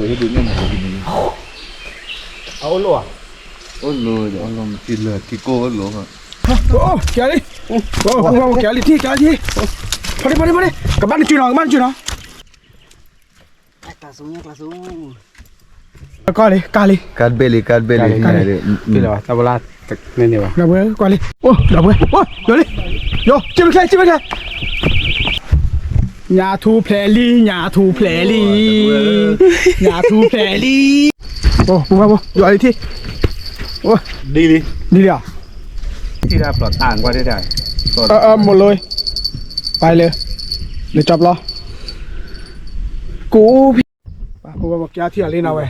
အအိၣ်လိၣ်ဧါ, အိၣ်လိၣ်ဒီး အိၣ်လိၣ်မထံလၢထံကိၢ်အိၣ်လိၣ်, အိၣ်ကလံ, အိၣ်ကလံထံကလံ, ဖီဒံဖီဒံဖီဒံ, ကဘၣ်နစုနီၤ ကဘၣ်နစုနီၤ ကလံ, ကလံ, ကဘ့ၣ်လံ ကဘ့ၣ်လံ, တဘလါန့ၣ်န့ၣ်ဘၣ်, ဒီပုၢ်ဝဲၢ်ကွၢ်လံ, အိၣ်ဒီပုၢ်ဝဲၢ်, အိၣ်ယိၤလံ, ယိၤ က့မချဲ က့မချဲ, ညၣ်ထူၣ်ဖျဲးလံ ညၣ်ထူၣ်ဖျဲးလံ, ညၣ်ထူၣ်ဖျဲးလံ, အိၣ်ပုၢ်ဝဲၢ်ဖိ ယိၤလံထံ, အိၣ်ဒ်လံ, ဒ်လံဧါ, ထံဒၣ်ပျီၢ်တၢ်ကွၢ်ဒ်တၢ်, အၢ မိၢ်လိ, ပၢ်လၢ, လၢကၠီပျီ, ကိးဖံ ပှၤပုၢ်ဝဲၢ်ဖိ ကထံၣ်အီၤလံနီၤဝဲ,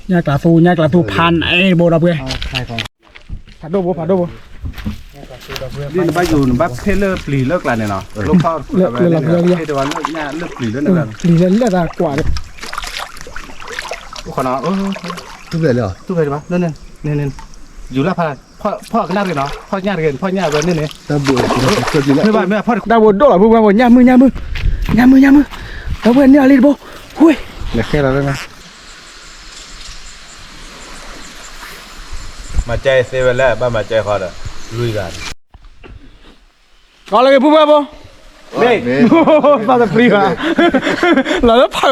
ညၣ်ကျးသူ ညၣ်ကျးသူဖးန့ၣ်ဘိဒီပုၢ်ဝဲၢ်, ဖးဒိၣ်ဘိ ဖးဒိၣ်ဘိ, ဒ်နဘၣ်ယိၤ နဘၣ်ဖ့ၣ်လၢပျံၤလၢကျးန့ၣ်နီၤ, လၢဖီၣ်လၢပျံၤလၢန့ၣ်လီၤ, လၢပျံၤလၢန့ၣ်လီၤ, ပျံၤလၢလၢတၢ်ကွၢ်ဒီး, အိၣ်ခီနီၤ, တူၢ်ဖဲလၢ, တူၢ်ဖဲဒံးဘၣ်, ယူၤလၢဖး ဖီၣ်ကနၣ်ရ့ၣ်နီၤ, ဖီၣ်ညၣ်ရ့ၣ် ဖီၣ်ညၣ်ဝဲန့ၣ်န့ၣ်, တၢ်ဘိဒိၣ်လီၤ ပုၢ်ဝဲၢ်ဖိ ညၣ်မုၢ် ညၣ်မုၢ်, ညၣ်မုၢ် ညၣ်မုၢ်, ဒီပုၢ်ဝဲၢ်န့ၢ်အီၤလံတဘိ, ဝ့ၢ်, လဲၤခဲလီၤလၢ, မၤကဲသ့ဝဲလဲၣ် ဘၣ်မၤကဲဃီဒီး, လွံၢ်ဂၤ ကီးလၢဂ့ၤ ပုၢ်ဝဲၢ်ဖိ, မ့ၢ်, ဘၣ်တပျံၤဘၣ်, လီၤလၢဖး,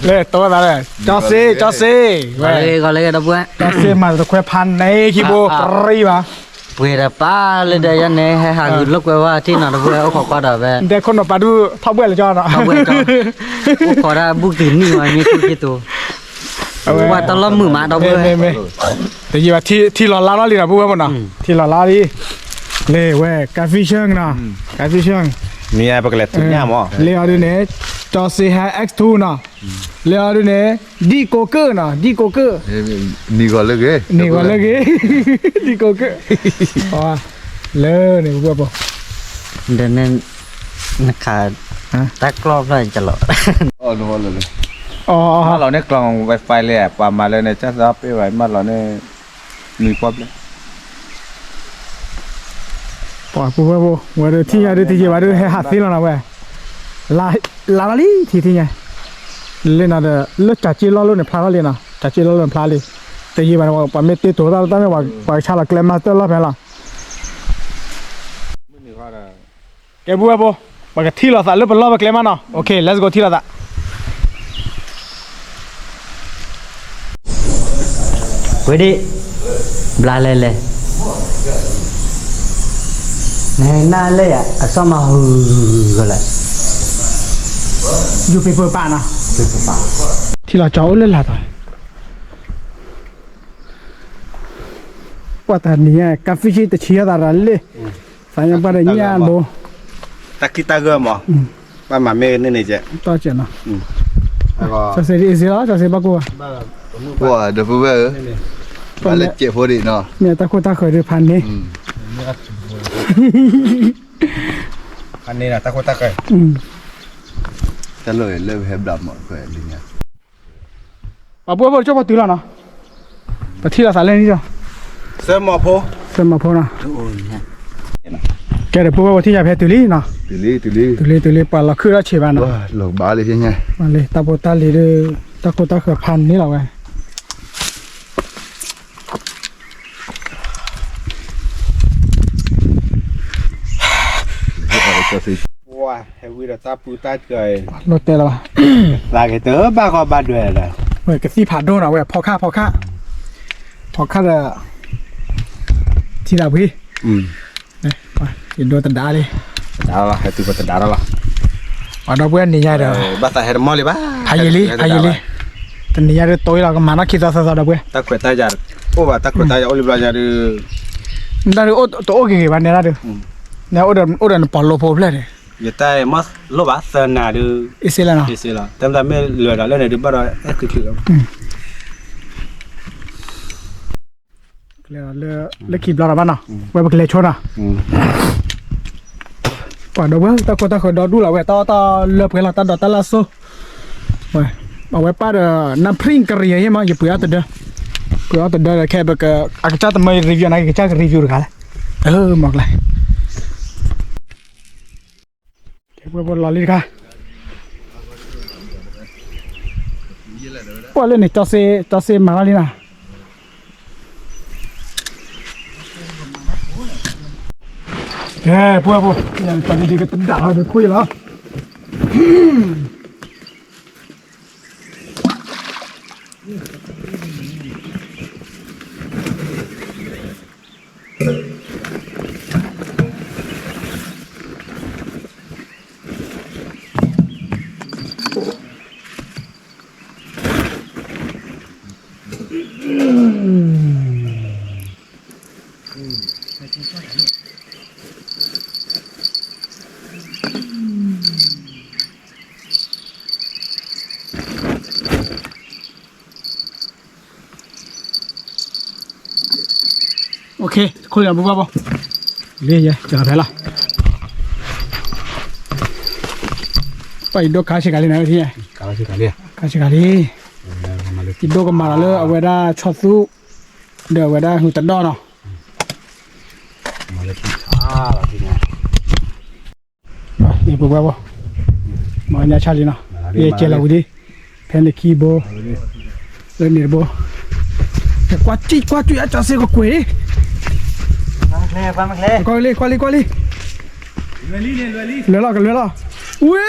လဲၤတိသးလဲၣ်, ကၠီစ့ ကၠီစ့, ကီးလၢဂ့ၤ ဒီပုၢ်ဝဲၢ်, ကၠီစ့မၤတခွဲဖးန့ၢ်ခံဘိ ပြံၤဘၣ်, ပှ့ၤဒီးပၢ်လၢဒီးယဲန့ၣ် ဟဲဟးဂုာ်လိာ်ကွဲဝဲထံၣ်နီၤ ဒီပုၢ်ဝဲၢ် အိၣ်ခိးကွၢ်ဒီးဝဲ, ဒဲခိၣ်နီၤပာ်ဒုး ထီၣ်ဘှဲၣ်လၢကၠီနီၤ, ထီၣ်ဘှဲၣ်ကၠီ, အိၣ်ခိးဒၣ်ဘူၣ်ကံၤနံၣ်ဝဲမ့ၢ်ထူၣ်က့ၤတူၤ, ဝဲတလီၢ်မုာ်မး ဒီပုၢ်ဝဲၢ်, တယံာ်ဘၣ် ထံလီၤလါလီၤလံနီၤ ပုၢ်ဝဲၢ်ဖိနီၤ, ထံလီၤလါလံ, လၢဝဲ ကါဖံၣ်ဆၢၣ်နီၤ, ကါဖံၣ်ဆၢၣ်, မ့ၢ်ပကလဲၤထူၣ်ညၣ်မး, လၢအီၤဒုးန့ၣ်, ကၠီစ့ဟဲ X two နီၤ, လၢအီၤဒုးန့ၣ်, ဒံၣ်ကိးကၢၣ်နီၤ ဒံၣ်ကိးကၢၣ်, နံၤဂီၤလၢဂ့ၤ, နံၤဂီၤလၢဂ့ၤ, ဒံၣ်ကိးကၢၣ်, လၢန့ၣ် ပုၢ်ဝဲၢ်ဖိ, ဒီးန့ၣ်, နခး, တၢ်ကျီၢ်ဖျၢၣ်ကလီၤ, မၢလီၤန့ၢ်ကျီၢ် Wi-Fi လံ ပှၤမၤလၢန့ၣ် ကၢ်သးပ့ၢ်ဝဲ မၢလီၤန့ၢ်, နွံပီၢ်ဘျဲၣ် ပှၤပုၢ်ဝဲၢ်ဖိ ဝဲဒၣ်ထံၣ်ညါဒုးတယံာ်ဘၣ်ဒုး ဟဲဟးသ့လီၤနီၤဝဲ, လါလီၤလံ ထံၣ်ထံၣ်ညါ, လၢနီၤဒီး လၢကၠးက့လီၢ်လိၣ်န့ၣ်ဖျါထီၣ်လံနီၤ, ကၠးက့လီၢ်လိၣ်န့ၣ်ဖျါလံ, တယံာ်ဘၣ်န့ၣ် ပှၤမ့ၢ်တ့တိၤတၢ်လၢတၢ်မ့ၢ် ပှၤကဆါလီၤကျဲမၤတၢ်လီၢ်ဖဲလီၤ ကဲပုၢ်ဝဲၢ်ဖိ, ပကထံၣ်လိာ်သးလၢပလီၢ်ပကျဲမးနီၤ, OK let's go ထံၣ်လိာ်သး, ဝဲဒၣ်, ဘျါလဲၤလဲၤ, နဟဲနၢ်လဲၣ်ယၤ အစီၣ်မၤဟူးဂီၤလဲၣ်, ယူၤပ့ၤပၢၤပာ်နီၤ, ထံၣ်လီၤကၠီအိၣ်လၢလာ်တီၤ ပှၤတၢ်နံၤညါ ကါဖံၣ်ဆံတဆံယသးရၤလ့ၣ်, သးညါပှၤဒီးညၣ်ဘိ, တၢ်ခံးတၢ်ဂၢၢ်မး, ဘၣ်မၤမ့ၢ်န့ၣ်န့ၣ်ကဲ, ကၠီစ့ဒ်အံၤစ့လီၤ ကၠီစ့ဘၣ်ကိၢ်ဘၣ်, ပှၤဒီပုၢ်ဝဲၢ်ဧၢ, ဘၣ်လၢစဲးဖိဒံးနီၤ, မ့ၢ်တၢ်ခိၣ်တၢ်ဃၢၤဒုးဖးန့ၢ်, ဖးန့ၢ်တၢ်ခိၣ်တၢ်ဃၢၤ, တၢ်လၢလၢဟဲဘျါမးလၢညါ ပှၤပုၢ်ဝဲၢ်ဖိတကၠိၢ်ဖိတုၤလီၤနီၤ, ပထံၣ်လိာ်သးလၢန့ၣ်လီၤ, သၢမီၤဖိ, သၢမီၤဖိနီၤ, ကဲဒီးပုၢ်ဝဲၢ်ဖိထံၣ်ညါဖဲတုၤလံနီၤ, တုၤလံ တုၤလံ တုၤလံ ပှၤလီၤခုၣ်ထီၣ်ဆံးဘၣ်နီၤ, လီၤဘၣ်လံ, တၢ်ဖိတၢ်လံၤဒီး တၢ်ခိၣ်တၢ်ဃၢၤဖးန့ၢ်လီၤဝဲ ပှၤဟဲဝံဒီးတၢ်ပူတၢ်ကၢၤအံၤ, လီၤတဲာ်လီၤဘၣ်, သးက့ၤတဘၣ်ဃီဘၣ်ဒွဲၣ်လီၤ, ဝဲကသံၣ်ဖးဒိၣ်နီၤ ဝဲဖီခၣ်ဖီခၣ်, ဖီခၣ်ဒီး ထံသးပှ့ၤ, ယဒိတဒါလံ, တဒါလီၤ ဟဲတုၤပတဒါလီၤ, ပှၤဒီပုၢ်ဝဲၢ်နံၤညါဒီး, ဘၣ်သးဟဲတမီၢ်လံဘၣ်, ဖးယံာ်လံ ဖးယံာ်လံ, တနံၤညါဒီးတိၢ်လီၤ ကမၤနီၣ်ခံသီသီသီဒီပုၢ်ဝဲၢ်, တၢ်ခွဲးတၢ်ယာ်, အိၣ်ဘၣ်တၢ်ခွဲးတၢ်ယာ် အိၣ်လံဘျီညါဒီး, နတၢ်ဒုးတအိၣ်ဂ့ၤဂ့ၤဘၣ်နဲဒၣ်ဒုး, နအိၣ်ဒီးနပှၤလိဖိဖျဲၣ်န့ၣ်, ယတၢ်မ့ၢ်လိၣ်ဘၣ်သၢနၤဒုး, အ့ၣ်စ့လီၤနီၤ, အ့ၣ်စ့လီၤ တၢ်မ့ၢ်တၢ်မ့ၢ်လၢာ်ဒီးလၢန့ၣ်ဒုးဘၣ်ဒီးအဲၣ်ချံချံလီၤ, လၢခံဘျီဒီးဘၣ်နီၤ, ဝဲပကလဲၤဆိနီၤ, ပှၤဒီပုၢ်ဝဲၢ် တၢ်ခိၣ်တၢ်ဃၢၤဒီဒူၣ်လီၤဝဲ တၢ်အီၣ်တၢ်လၢပှဲၤလီၤ တၢ်ဒိးတၢ်လၢ်စိ, အဝဲပၢ်ဒီး နၢ်ဖရံၣ်ကရံၣ်ယဲမး ယပှ့ၤအီၣ်တဒၢ, ပှ့ၤအီၣ်တဒၢဒီးခဲပက, အကစၢ်တမၢယ review နာ်က့ ကစၢ်က review တဂၤလဲၣ်, အၢ မီၢ်ကျဲ ကဲ ပှဲၤပှဲၤလီၤလံတခါ, ပှၤလၢန့ၣ် ကၠီစ့ ကၠီစ့မၤထီၣ်လံနီၤ. ကဲ ပှၤဖိ တၢ်ဒ်ကတဒၣ်လီၤ တခွံလီၤ. OK, ခိၣ်လၢပူၤဘၣ်ဘၣ်, လံယဲ ကဖဲလီၤ. ပှၤအံၤဒိၣ်ကါဆ့ကၤလံနၤ, ကါဆ့ကၤလံ. ယဒိၣ်ကမၤလီၤလၢအဝဲဒၣ်ဆီသူ, ဒီးအဝဲဒၣ်ဟုတဒီၣ်နီၤ. ပူၤဘၣ်ဘၣ်, မၤညါဆါလံနီၤ, ယကဲလီၤဝံၤလံ, ဖဲန့ၣ်ခံဘိ, လၢန့ၣ်တဘိ, ကွၢ်ကံၣ်ကွၢ်ကံၣ် အကၠီစ့ကကွဲးလံ, ကွၢ်လံ ကွၢ်လံ ကွၢ်လံ, လွဲလီၤ ကလွဲလီၤ, ဝဲ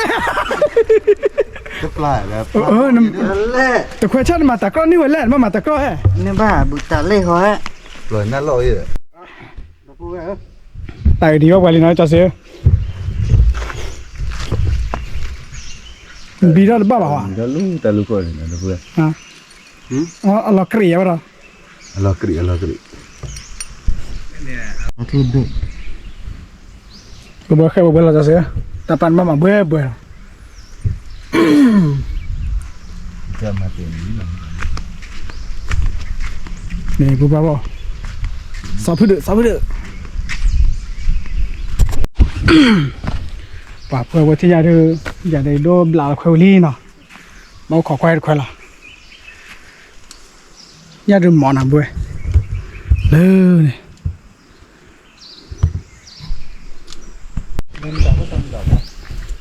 တခွဲးဆၣ်နမၤတၢ်ကြီၣ်န့ၢ်ဝဲလဲၣ်, နဘၣ်မၤတၢ်ကြီၣ်ဟဲ, တၢ်ဂ့ၤဒံးဘၣ်ပှၤလံနီၤ ကၠီစ့ဧၢ, ဘံထီၣ်တဘၣ်ဘၣ်, အလီၤကြံးယၤဘၣ်ဒီး, ကဘၢဃဲဘၢဘၢလီၤ ကၠီစ့ဧၢ, တၢ်ပာ်နဘၣ်မၤဘှဲဘှဲလီၤ. န့ၣ် ပူၤဘၣ်ဘၣ်, စီၤဖုဒုး စီၤဖုဒုး, ပှၤဖုဝဲထံၣ်ညါဒုး, ယၤဒုးဒိၣ်ဘျးလီၤခွဲဝံၤလံနီၤ, ဘၣ်အိၣ်ခိးကွၢ်တခွဲးလီၤ, ညၣ်ဒုးမီၤနၤဘှဲ, လၢန့ၣ်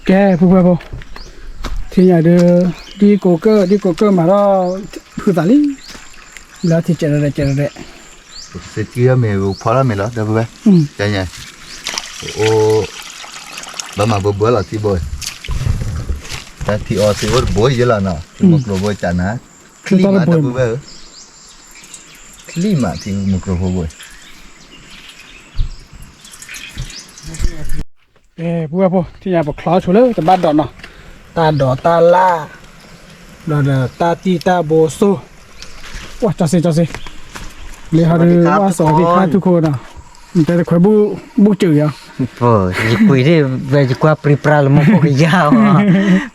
ကဲ ဖုဖုဖိ, ထံၣ်ညါဒုး, ဒ်ကိးကၢၢ် ဒ်ကိးကၢၢ်မၤထီၣ်, ဖုသးလံ, ဘျီထံၣ်ကဲးရဲၣ်ကဲးရဲၣ်, စ့တံၢ်မ့ၢ်ဖီထီၣ်မ့ၢ်လီၤ ဒီပုၢ်ဝဲၢ်, ကဲညါ, အိၣ်, ဘၣ်မၤဘၢဘၢလီၤထံဘိ, တၢ်ထံအီသံးအိၣ်တဘိယဲလီၤနီၤ, ထံမုၢ်ကျိၤဘိကနၤ, ချံမး ဒီပုၢ်ဝဲၢ်ဧၢ, ချံမးထံမုၢ်ကျိၤဘိဘိ အဲ ပုၢ်ဝဲၢ်ဖိ ထံၣ်ညါပချီဆိလၢတဘၣ်ဒိးနီၤ, တၢ်ဒိးတၢ်လၢ်, ဒီးဒီးတၢ်တံၢ်တၢ်ဘိစိ, ဝဲ ကၠီစ့ ကၠီစ့, လၢဟီဒုး ဝဲ စဝၤဒံခါ ထူခိၣ်နီၤ, နတဲတခွဲးဘူၣ်စၢၤယၤ, ယကွံာ်ဒ် ဝဲယကွၢ်ပြံပြါလၢမီၢ်ခိၣ်ကယါ,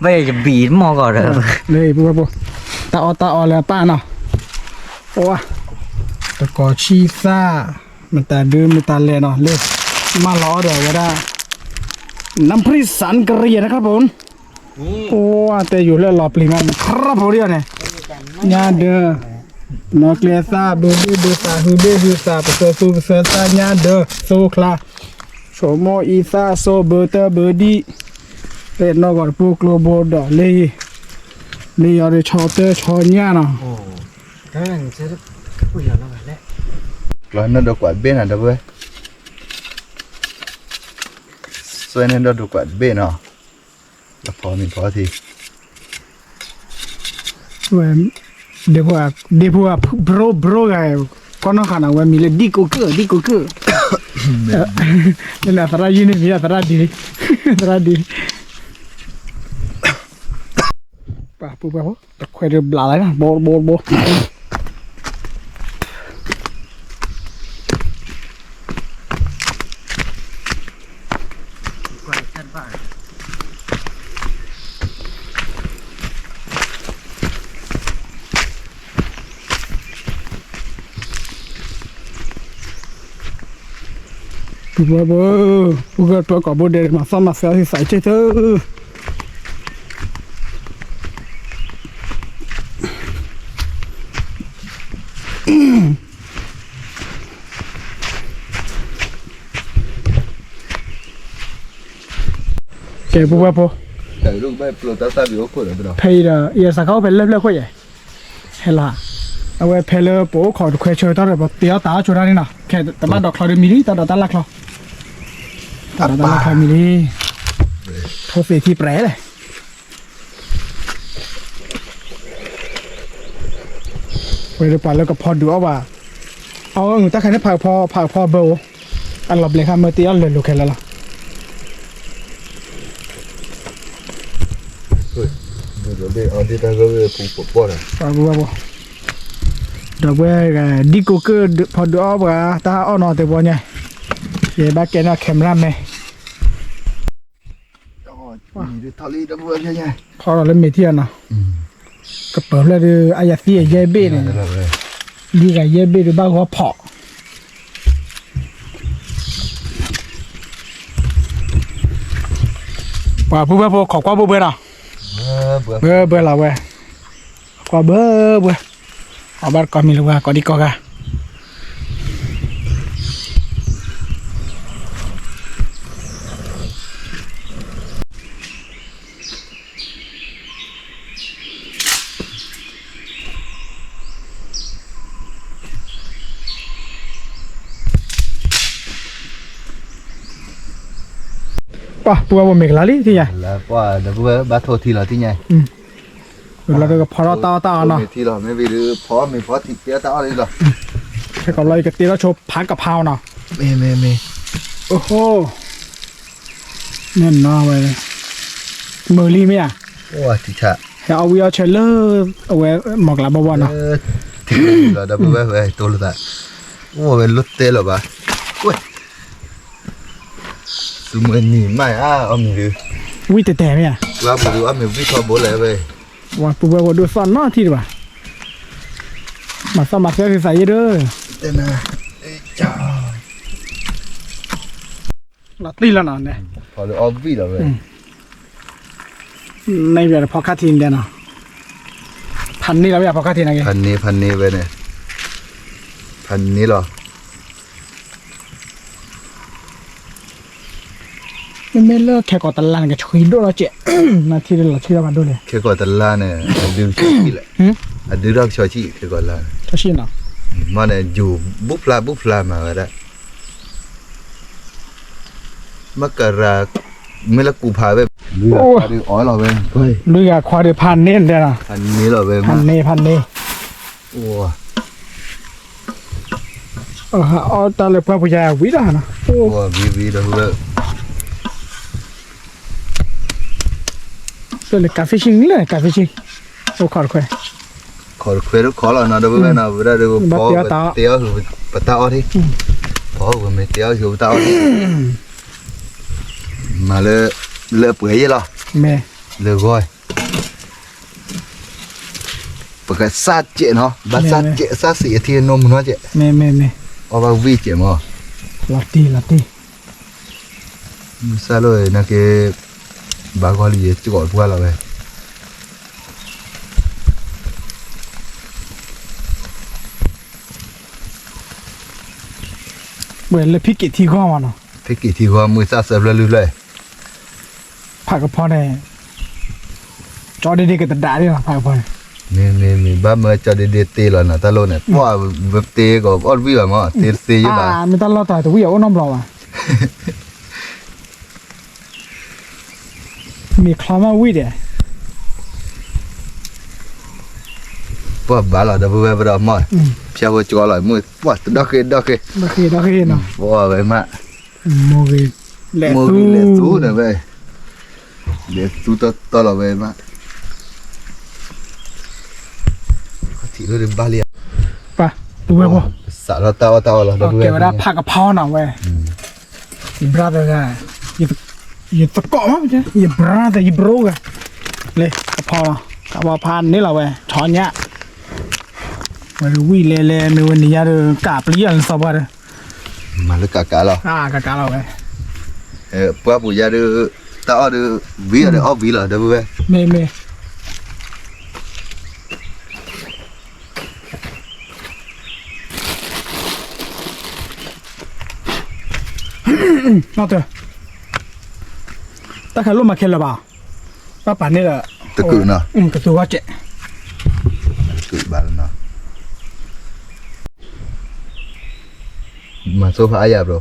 ဘၣ်ယဘံၣ်မီၢ်ကီးဒီး, လၢပုၢ်ဝဲၢ်ဖိ, တၢ်အီၣ်တၢ်အီလၢအပၢ်နီၤ, ဝဲ တကိးဆံသၣ် မတၤဒုမတၤလဲၣ်နီၤ လၢ မၢလီၤအီၣ်ဒီးဝဲဒၣ် น้ำพริกสังกะหรี่นะครับผม, အိၣ်တဲယိၤလၢလီၤပျံၤမး ခရၣ်ဖိဒ်အီၤန့ၣ်, ညါဒၢး, နီၢ်ကျဲသၣ် ဘုဒံၣ်ဘုသၣ် ဟုဒ့ၣ်ဟုသၣ် ပသၢသူပသၢသၣ် ညါဒၢး သိချါ, ဆိမိၣ်အံသၣ်စိဘၢတၢဘၢဒံၣ်, လၢနီၢ်ဂီၤတပူၤကျိဘိဒီးလၢ လၢယီၤဒီးဆီတၢဆီညၣ်နီၤ, ကျီနၢ်ဒီးကွၢ်တဘ့ၣ်နီၤ ဒီပုၢ်ဝဲၢ်, စွဲန့ၣ်ဒီးဒိးကွၢ်တဘ့ၣ်နီၤ, လၢဖီမ့ၤဖီထံ ဝဲ, ဒ့ဖိဧါ, ဘြိဘြိဂၤ, ကီၢ်နီၢ်ဃာ်နီၤ ဝဲမံၤလၢဒံၣ်ကိးကၢၢ် ဒံၣ်ကိးကၢၢ်, လၢနသရၣ်ယုၢ်န့ၣ်မံၤ သရၣ်ဒ်, သရၣ်ဒ်, ပှၤပုၢ်ပှၢ်ဖိ တခွဲးဒုးဘျးလီၤ ဘိဘိဘိ ပုၢ်ဝဲၢ်ဖိ, ပုၢ်ဝဲၢ်ဖိ ကိးဘိဒဲး မၤသီမၤသီသံသးအံၤက့ၢ်သု, ကဲ ပုၢ်ဝဲၢ်ဖိ, ဖဲအံၤဒီး ယသးခီအိၣ်ဖဲလၢၢ်ဖျၢၣ်ခိၣ်ယဲၢ် ဟဲလီၤ, အဝဲဖဲလၢပအိၣ်ခိးတခွဲဆၢကတီၢ်ဒီး ပတ့အီၣ်တၢ်အီၣ်ဆိတၢ်န့ၣ်နီၤ, ခဲတဘၣ်ဒိးချီဒုးမံလံ တၢ်ဒိးတၢ်လၢ်ချီ, တၢ်ဒိးတၢ်လၢ်ချီမံလံ, ထိသ့ၣ်ထံပြဲလဲၣ် ဝဲဒၣ်ပှၤလၢကဖီဒုးအီၣ်ဘၣ်, အတၢ်ခါန့ၣ် ဖးကဖီ ဖးကဖီဘၢအိၣ်, အလီၤဘျဲးခါမၢတ့အီၣ်လၢာ်လိာ်ခဲလၢာ်လီၤ. ဒီးပဝဲ ဒ်ကိးကၢၢ်ဖီဒုးအီၣ်ပှၤ တၢ်အီၣ်နီၤတဲဘီညါ, ယဘၣ်ကဲနီၢ် camera man ဖီဒီးလၢမ့ၢ်ထံၣ်အနီၤ, ကပၢၤဖျဲၣ်ဒုး အယၤသံအယဲၢ်ဘ့ၣ်န့ၣ်, ဒ်ဂၤယဲၢ်ဘ့ၣ်ဒုးဘၣ်ဂီၤဖီၣ် ပှၤပုၢ်ဝဲၢ်ဖိခိးကွၢ်ဘှဲဘှဲနီၤ, ဘှဲဘှဲလီၤဝဲ, ကွၢ်ဘှဲဘှဲ, အဘၣ်တကိးမံၤလၢပှၤကိးဒံကိးဂၤ ပှၤပုၢ်ဝဲၢ်ဖိမ့ၢ်ကလါလံ သ့ၣ်ညါ, ပှၤဒီပုၢ်ဝဲၢ်ဘၣ်ထိၣ်ထံလီၤ သ့ၣ်ညါ, လီၤဒီးကဖီထီၣ်တၢ်အီၣ်တၢ်အီနီၤ, မ့ၢ်ဖီမ့ၢ်ဖီထံကဲတၢ်အီၣ်လံလီၤ, ခဲကီးလီၤ ယကတ့ထီၣ်ဆိဖးကဖီနီၤ, မ့ၢ်မ့ၢ်မ့ၢ်, အိၣ်ဟိ, မ့ၢ်နီၤဝဲ, မုာ်လံမ့ၢ်ဧါ, ဟဲအီၣ်ဝံၣ်အီၣ်ဆၢလၢ အဝဲမီၤကလးဘီဘီနီၤ, ထံလီၤဒီပုၢ်ဝဲၢ်ဝဲတိလိာ်သး, အိၣ်ဝဲလိၣ်တဲလီၤဘၣ်, ဝဲ သုမုၢ်နံၤမးဧါ အီၣ်မ့ၤဒုး, ဝံၣ်တဲတဲမ့ၢ်ဧါ, ပှၤပူၤဒုးအီၣ်မ့ၤဝံၣ်ထီဘိလဲၣ်ဝဲ, ဝဲပုၢ်ဝဲၢ်ဖိဒိၣ်သီၣ်နီၢ်ထံတဘၣ်, မၤသီၣ်မၤသဲသုသးယဲၢ်ဒီး, လီၤတံၢ်လီၤနီၤန့ၣ်, ဖီလၢအီၣ်ဝံၣ်လီၤဝဲ, န့ၣ်ဝဲဖီခါထံးန့ၣ်နီၤ, ဖးန့ၢ်လီၤဝဲဖီခါထံးန့ၣ်, ဖးန့ၢ်ဖးန့ၢ်ဝဲန့ၣ်, ဖးန့ၢ်လီၤ မ့မ့ၢ်လၢခဲကိာ်တလါန့ၣ် ကဆှံဒိၣ်လီၤစဲး, နထံၣ်လၢလီၤဆှံလီၤဘၣ်ဒိၣ်လဲၣ်, ခဲကိာ်တလါန့ၣ် အဒုကဆှံလံ, အဒုထီၣ်ကဆှံ, ခဲကိာ်တလါန့ၣ်, မ့ၢ်န့ၣ် ယူၤဘူၣ်ဖျါဘူၣ်ဖျါမၤဝဲဒၣ်, မ့ၢ်ကရၤ, မ့ၢ်လၢကူဖးဝဲ, လွံၢ်ဂၤခွါဒုးဖးန့ၢ်ဒဲးလီၤ, ဖးန့ၢ်လီၤဝဲ, ဖးန့ၢ်, ဖးန့ၢ်, အီၣ်တၢ်လၢပှၢ်ပူၤယၤဝံၤဒီးနီၤ, ဝံၤဝံၤဒီးဝဲ, လၢကး fishing လၢကး fishing, အိၣ်ခိးတခွဲ, ခိးတခွဲဒုးခိးလီၤနီၤ ဒီပုၢ်ဝဲၢ်နီၤ, ဝဲဒၣ်ဒုး ပတဲအီၣ်ဟုပတၢ်အီၣ်ထံ, ပမ့ၢ်တဲအီၣ်ဟုပတၢ်အီၣ်ထံ, မၤလၢ, လၢပှဲၤယဲၢ်လီၤ, လၢဂီၢ် ပကစၢ်စဲးနီၤ, ဘၣ်စၢ်စဲး စၢ်စံးအထံအနိမုၢ်နီၤစဲး, အီၣ်ဘၣ်ဝံၣ်စဲးမး, လီၤတံၢ်လီၤတံၢ်, မုၢ်ဆၣ်လိၣ်နာ်က့, ဘၣ်ဂီၢ်လံယဲၢ်စ့ၢ်ကီးပှၢ်လီၤဝဲ ဝဲလၢဖံးက့ၤထံဂီၢ်မးနီၤ, ဖံးက့ၤထံဂီၢ်မုၢ်ဆၣ်စၢဖျၢၣ်လုၢ်ဖျၢၣ်, ဖးကဖီန့ၣ်, ကၠီဒ့ဒ့ကတဒးဒ်လီၤ ဖးကဖီန့ၣ်, မ့မ့ၢ်မ့ၢ်ဘၣ်မၢကၠီဒ့ဒ့တ့လီၤနီၤ တၢ်လိၣ်န့ၣ် ပှၢ်တ့ကီးအီၣ်တဝံၣ်ဘၣ်မး တ့တသ့ယဲၢ်ဘၣ်, မ့ၢ်တၢ်လီၢ်တၢ်တဝံၣ်အအိၣ်နီတဘျီဘၣ် မ့ၢ်ချီမးဝံၣ်ဒဲး, ပှၢ်ဘၣ်လီၤဒီပုၢ်ဝဲၢ်ပဒီးမး, ဖၠၣ်ဖိကၠီလီၤမုၢ် ပှၢ်တဒီၣ်ဃ့ဒီၣ်ဃ့, ပှၢ်ဝဲမး, မိၢ်ဂ့ၤလဲၤသူန့ၣ်ဝဲ, လဲၤသူတီတီလီၤဝဲမး, ထံၣ်လၢဘၣ်လံ, ပှၢ်ပုၢ်ဝဲၢ်ဖိ, စးထီၣ်တၢ်အီၣ်တၢ်အီလီၤဒီပုၢ်ဝဲၢ်, ကဲဝဲဒၣ်ဖးကဖီနီၤဝဲ ယ brother ဂၤ, ယသကိးမး, ယ brother ယ bro ဂၤ, လၢကဖီလီၤ, ကဖီဖးန့ၢ်လီၤဝဲ ထီညါ, ဝဲဒုးဝံၣ်လဲၤလဲၤ မ့ၢ်ဝဲန့ၣ်ယါဒီး ကးပျံၤအီၤလၢစီၤပှၢ်ဒီး, မၤလၢကးကးလီၤ, ကးကးလီၤဝဲ, ပှၢ်ပူၤယါဒီး, တၢ်အီၣ်ဒီး, ဝံၤအီၤဒီးအီၣ်ဝံၤလီၤ ဒီပုၢ်ဝဲၢ်, မ့ၢ်မ့ၢ် တၢ်ခါလိၣ်မၤခဲလၢာ်ဘၣ်, ဘၣ်ပာ်န့ၢ်ဒီး, တကုာ်နီၤ, ကသူဂီၢ်စဲး, တကုာ်ဘၣ်လီၤနီၤ, သိဖးအါယၤဘျီ,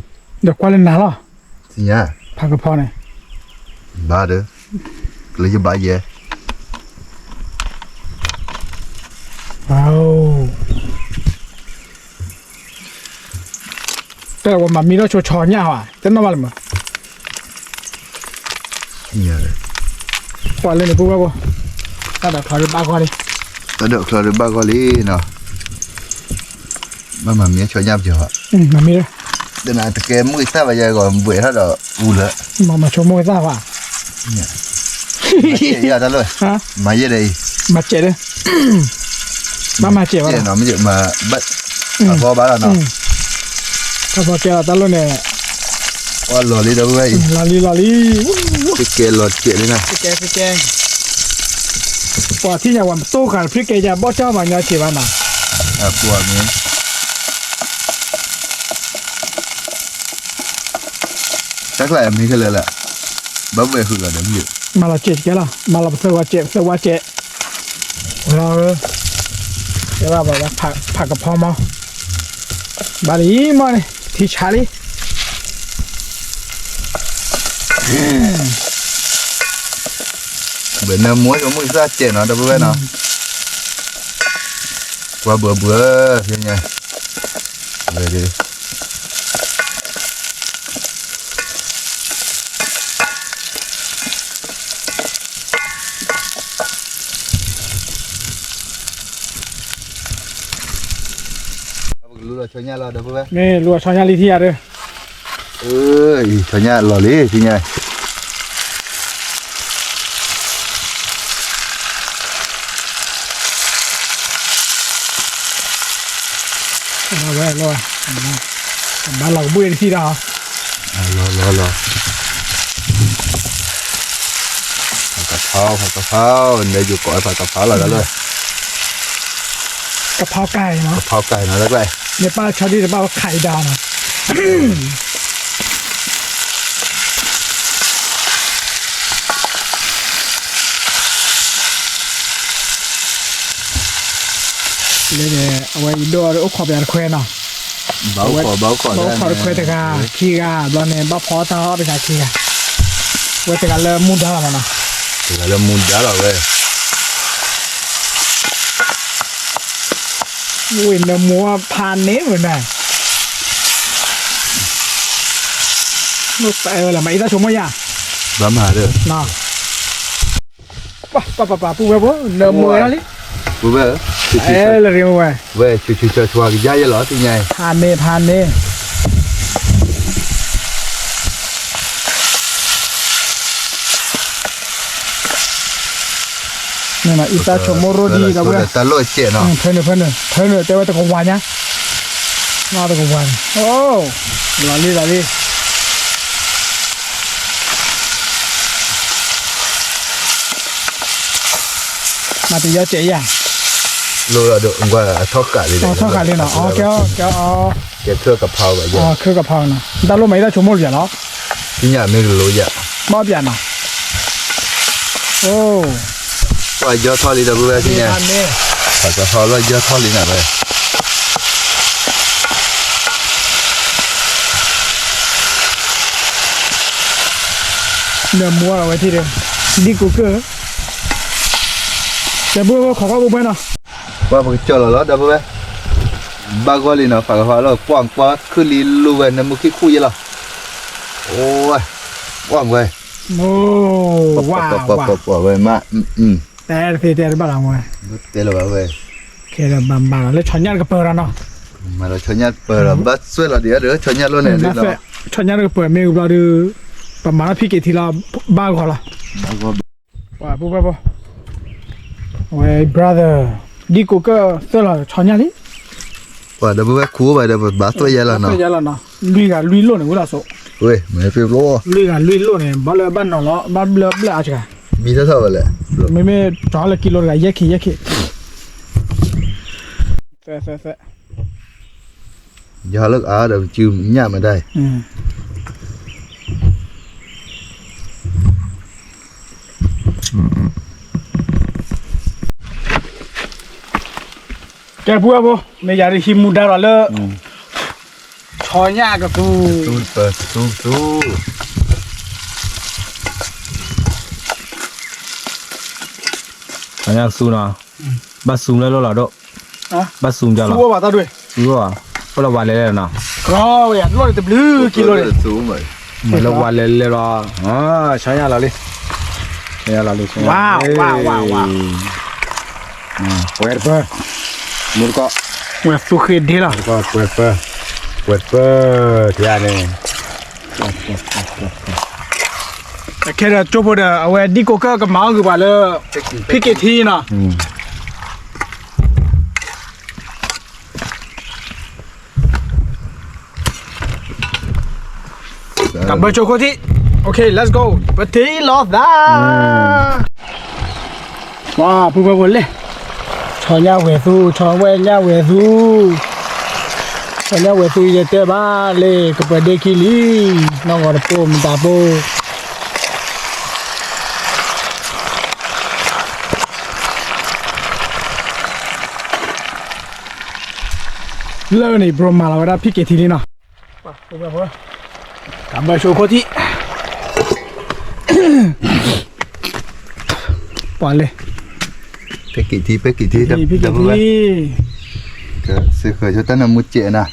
ဒီးကွၢ်လၢနၤလီၤ, သ့ၣ်ညါ, ဖးကဖီန့ၣ်, ဘၣ်ဒီး, ကလၢယဘၣ်ယဲ, တဲဝဲမၤမံထီၣ်ဆိဆီညၣ်ဟါ, တနီၣ်ဘၣ်လၢမး, ကွၢ်လၢန့ၣ်ပူၤဝဲဘိ, တၢ်ဒိးချီဒုးဘၣ်ဂီၢ်လံ, တၢ်ဒိးချီဒုးဘၣ်ဂီၢ်လံနီၤ, ဘၣ်မၤမံဆီညၣ်ပယီၤ, မၤမံ, တနၤတကဲမုၢ်သၣ်ဘၣ်ယဲဂီၤဘှဲးထီၣ်ဒီးအူလၢ, မၤမၤဆိကမိၣ်သၣ်ဘၣ်, မၤယဲၢ်ဒီးအံၤ, မၤစဲးဒီး, ဘၣ်မၤစဲးဘၣ်နီၤ, ဘၣ်ဘီဘၣ်လီၤနီၤ, ဘၣ်ဘီကဲလီၤတၢ်လိၣ်န့ၣ်, ကွၢ်လီၤလံဒီပုၢ်ဝဲၢ်အံၤ, လီၤလံလီၤလံ, ကဲလီၤကဲးလံနီၤ, ကဲကဲ, ပှၤထံၣ်ညါဝဲမတိၢ်ဃာ်တဖျၢၣ်ကဲယၤဘီၣ်တၢ်မၤညီဆံးဘၣ်နီၤ, အပှၤမ့ၢ် တၢ်ကျါအမ့ၢ်ခဲလၢာ်လၢ, ဘၣ်ဘှဲးဃုာ်လီၤဒီးမ့ၢ်, မၤလီၤစဲးတကဲလီၤ, မၤလီၤပသၢဝါစဲး ပသၢဝါစဲး, ဝဲလီၤ, တဲဘၣ်ဘၣ် ဖးကဖီမး, ဘၣ်လံမးန့ၣ် ထံဆးလံ, ဘၣ်နၢမူဆိကမိၣ်သၣ်စဲးနီၤ ဒီပုၢ်ဝဲၢ်နီၤ, ကွၢ်ဘၢဘၢ, ဖဲညါ, ဝဲဒၣ် ပကလူလီၤဆီညၣ်လီၤ ဒီပုၢ်ဝဲၢ်, မ့ၢ်လူလီၤဆီညၣ်လံထံၣ်ယၤဒီး, အံၤဆီညၣ်လီၤလံထံၣ်ညါ, ဝဲလီၤ, ဘၣ်လီၤကဘှ့ၣ်တထံၣ်ဒီး, လီၤလီၤလီၤ, ဖးကဖီ ဖးကဖီ, နယိၤကိးဖးကဖီလီၤလၢ, ကဖီကဲနီၤ ကဖီကဲနီၤ လၢကျါ, ယပၢ်ဆီဒံၣ်တဘၣ်ဝဲခးအံၤဒါနီၤ လၢန့ၣ် အဝဲအံၤဒိၣ်အီၤဒီးအိၣ်ခိးပယၤတခွဲနီၤ, ဘၣ်အိၣ်ခိး ဘၣ်အိၣ်ခိး ဘၣ်အိၣ်ခိးတခွဲတဂၤ ခံဂၤ ဘျီန့ၣ် ဘၣ်ဖီအီၣ်တၢ်အီၣ်တဂၤခံဂၤ, ဝဲတဂၤလၢမူဒါလီၤမးနီၤ, တဂၤလၢမူဒါလီၤဝဲ ဝ့ၢ်နၢမူဖးန့ၢ်ဝဲန့ၣ်, နတၢ်ဝဲလၢမၤအံသၣ်ဆိကမိၣ်ယၤ, ဘၣ်မၤဒီး, ပၢ်ပၢ်ပၢ် ပုၢ်ဝဲၢ်ဖိ နၢမူဝဲဒၣ်လံ, ပုၢ်ဝဲၢ်, လၢရ့ဝဲ, ဝဲဆူးဆူးဆူးဆူးကယါယဲလီၤ သ့ၣ်ညါ, ဖးန့ၢ်ဖးန့ၢ် မ့ၢ်အံသၣ်ဆိကမိၣ်ရိၣ်ဒံးဒီးဝဲ, တၢ်လိၣ်စဲးနီၤ, ဖဲနုာ် ဖဲနုာ် ဖဲနုာ် တဲဝဲတကဝၤညါ, နီၢ်တကဝၤန့ၣ်, အိ, လီၤလံလီၤလံ, မၤတယီစဲးယၤ, လိၣ်ဒီး အထီၣ်ဃာ်လံနီၤ, ကဲ ကဲ ကဲခၢၣ်ကဖီ, ခၢၣ်ကဖီနီၤ, တၢ်လိၣ်မၤအံသၣ်ဆိကမိၣ်ယၤလီၤ, သ့ၣ်ညါမ့ၢ်ကလိယၤ, ဘၣ်ပျးနီၤ, အိ, ပှၤယီထီၣ်လံဒီးပုၢ်ဝဲၢ်သ့ၣ်ညါ, ပှၤကဖီလီၢ်ယီထီၣ်လံနၤဝဲ နၢမူအီၤဝဲထံၣ်ဒီး, ဒ်ကူကၢၢ်, ဒီပုၢ်ဝဲၢ်ခိးကွၢ်ဘိဘဲနီၤ, ပှၤပကကၠီၣ်လီၤလီၤ ဒီပုၢ်ဝဲၢ်, ဘၣ်ဂီၢ်လံနီၤ ဖးကဖီလီၤ ကွၢ်ကွၢ်ခုၣ်လံလိဝဲ နၢမူခံခိၣ်ယဲလီၤ, အိ, ကွၢ်ဝဲ, ဝါ, ဝဲမး, တဲတသ့တဲတဘၣ်လီၤဝဲ, တဲလီၤဘၣ်ဝဲ, ခဲဒီးဘၣ်မၤလီၤလၢဆီညၣ်တကပၤဒီးနီၤ, မၤလီၤဆီညၣ်တကပၤဒီး ဘၣ်စွဲလီၤဒံးဒီး ဆီညၣ်လိၣ်န့ၣ်, ဆီညၣ်တကပၤမ့ၢ်ဝံၤဘျီဒီး, ပမၤထီၣ်ဖံက့ၤထံလီၤ, ဘၣ်ဂီၤလီၤ, ပှၤပုၢ်ဝဲၢ်ဖိ, ဝဲ brother, ဒ်ကူကၢၢ်သၢလီၤဆီညၣ်လံ, ပှၤဒီပုၢ်ဝဲၢ်ခူအိၣ်ဘၣ်ဒီး ပဘၣ်သွဲၣ်ယဲလီၤနီၤ, လွံၢ်ဂၤလွံၢ်လိၣ်န့ၣ် ဝဲဒၣ်စိ, ဝဲ, လွံၢ်ဂၤလွံၢ်လိၣ်န့ၣ် ဘၣ်လၢဘၣ်နီၤလီၤ ဘၣ်ဘျၢဘျၢအါစှၤ, မ့မ့ၢ်တလၢကံလိတဂၤ ယဲၢ်ခံ ယဲၢ်ခံ သၢ သၢ သၢ, ယဟးလၢအါဒီး ပစုညၣ်မဒၣ်အံၤ, ကဲ ပုၢ်ဝဲၢ်ဖိ, မ့ၢ်ယၤဒ်ဟံးမူဒါလီၤလၢ, ဆီ အီညၣ်ကသူ, ကသူ, ကသူ, ကသူ, အီညၣ်ကသူနီၤ, ဘၣ်စူလၢလီၢ်လီၤဒိၣ်, ဘၣ်စူကလီၤ, စူဘၣ်တၢ်ဒွဲၣ်, စူဘၣ်, အိၣ်လၢဝါလဲၤလဲၤနီၤ, လီၢ်တဘျုးကံလိန့ၣ်, မ့ၢ်လၢဝါလဲၤလဲၤလီၤ, ဆီညၣ်လီၤလံ, ဆီညၣ်လီၤလံ, ဝါ, ဝါ, ဝါ, ဝါ, ပှဲၤတပၢၢ်, မူတကီၢ်, ဝဲသူဃ့ဒ့လီၤ, ပှဲၤတပၢၢ်, ပှဲၤတပၢၢ်, တယၤန့ၣ်, ခဲဒီးကၠိဖိဒီး အဝဲဒ်ကိးကၢၢ်ကမၤအီၣ်ဂ့ၤပှၤလၢ ဖံက့ၤထံနီၤ, ကဘၢဆိခိၣ်ထံး, OK let's go ပထံၣ်လိာ်သး ဝါ ပုၢ်ဝဲၢ်ဖိလဲၣ်, ဆီညၣ်ဝဲၤသူ, ဆီဝဲၢ်ညၣ်ဝဲၤသူ, ဆီညၣ်ဝဲၤသူယတဲဘၣ်လၢ ကပှဲၤဒ့ခံလံ, နီၢ်ဂီၤတပိၢ်မတၤပိၢ် လၢန့ၣ် bro မၤလီၤဝဲဒၣ် ဖံက့ၤထံလံနီၤ, ကဘၢဆိခိၣ်ထံး, ပှၤလဲၣ်, ဖံက့ၤထံ, ဖံက့ၤထံ, ဖံက့ၤထံ, စ့ၢ်ကီးဆိတၢ်နၢမူစဲးနၤ,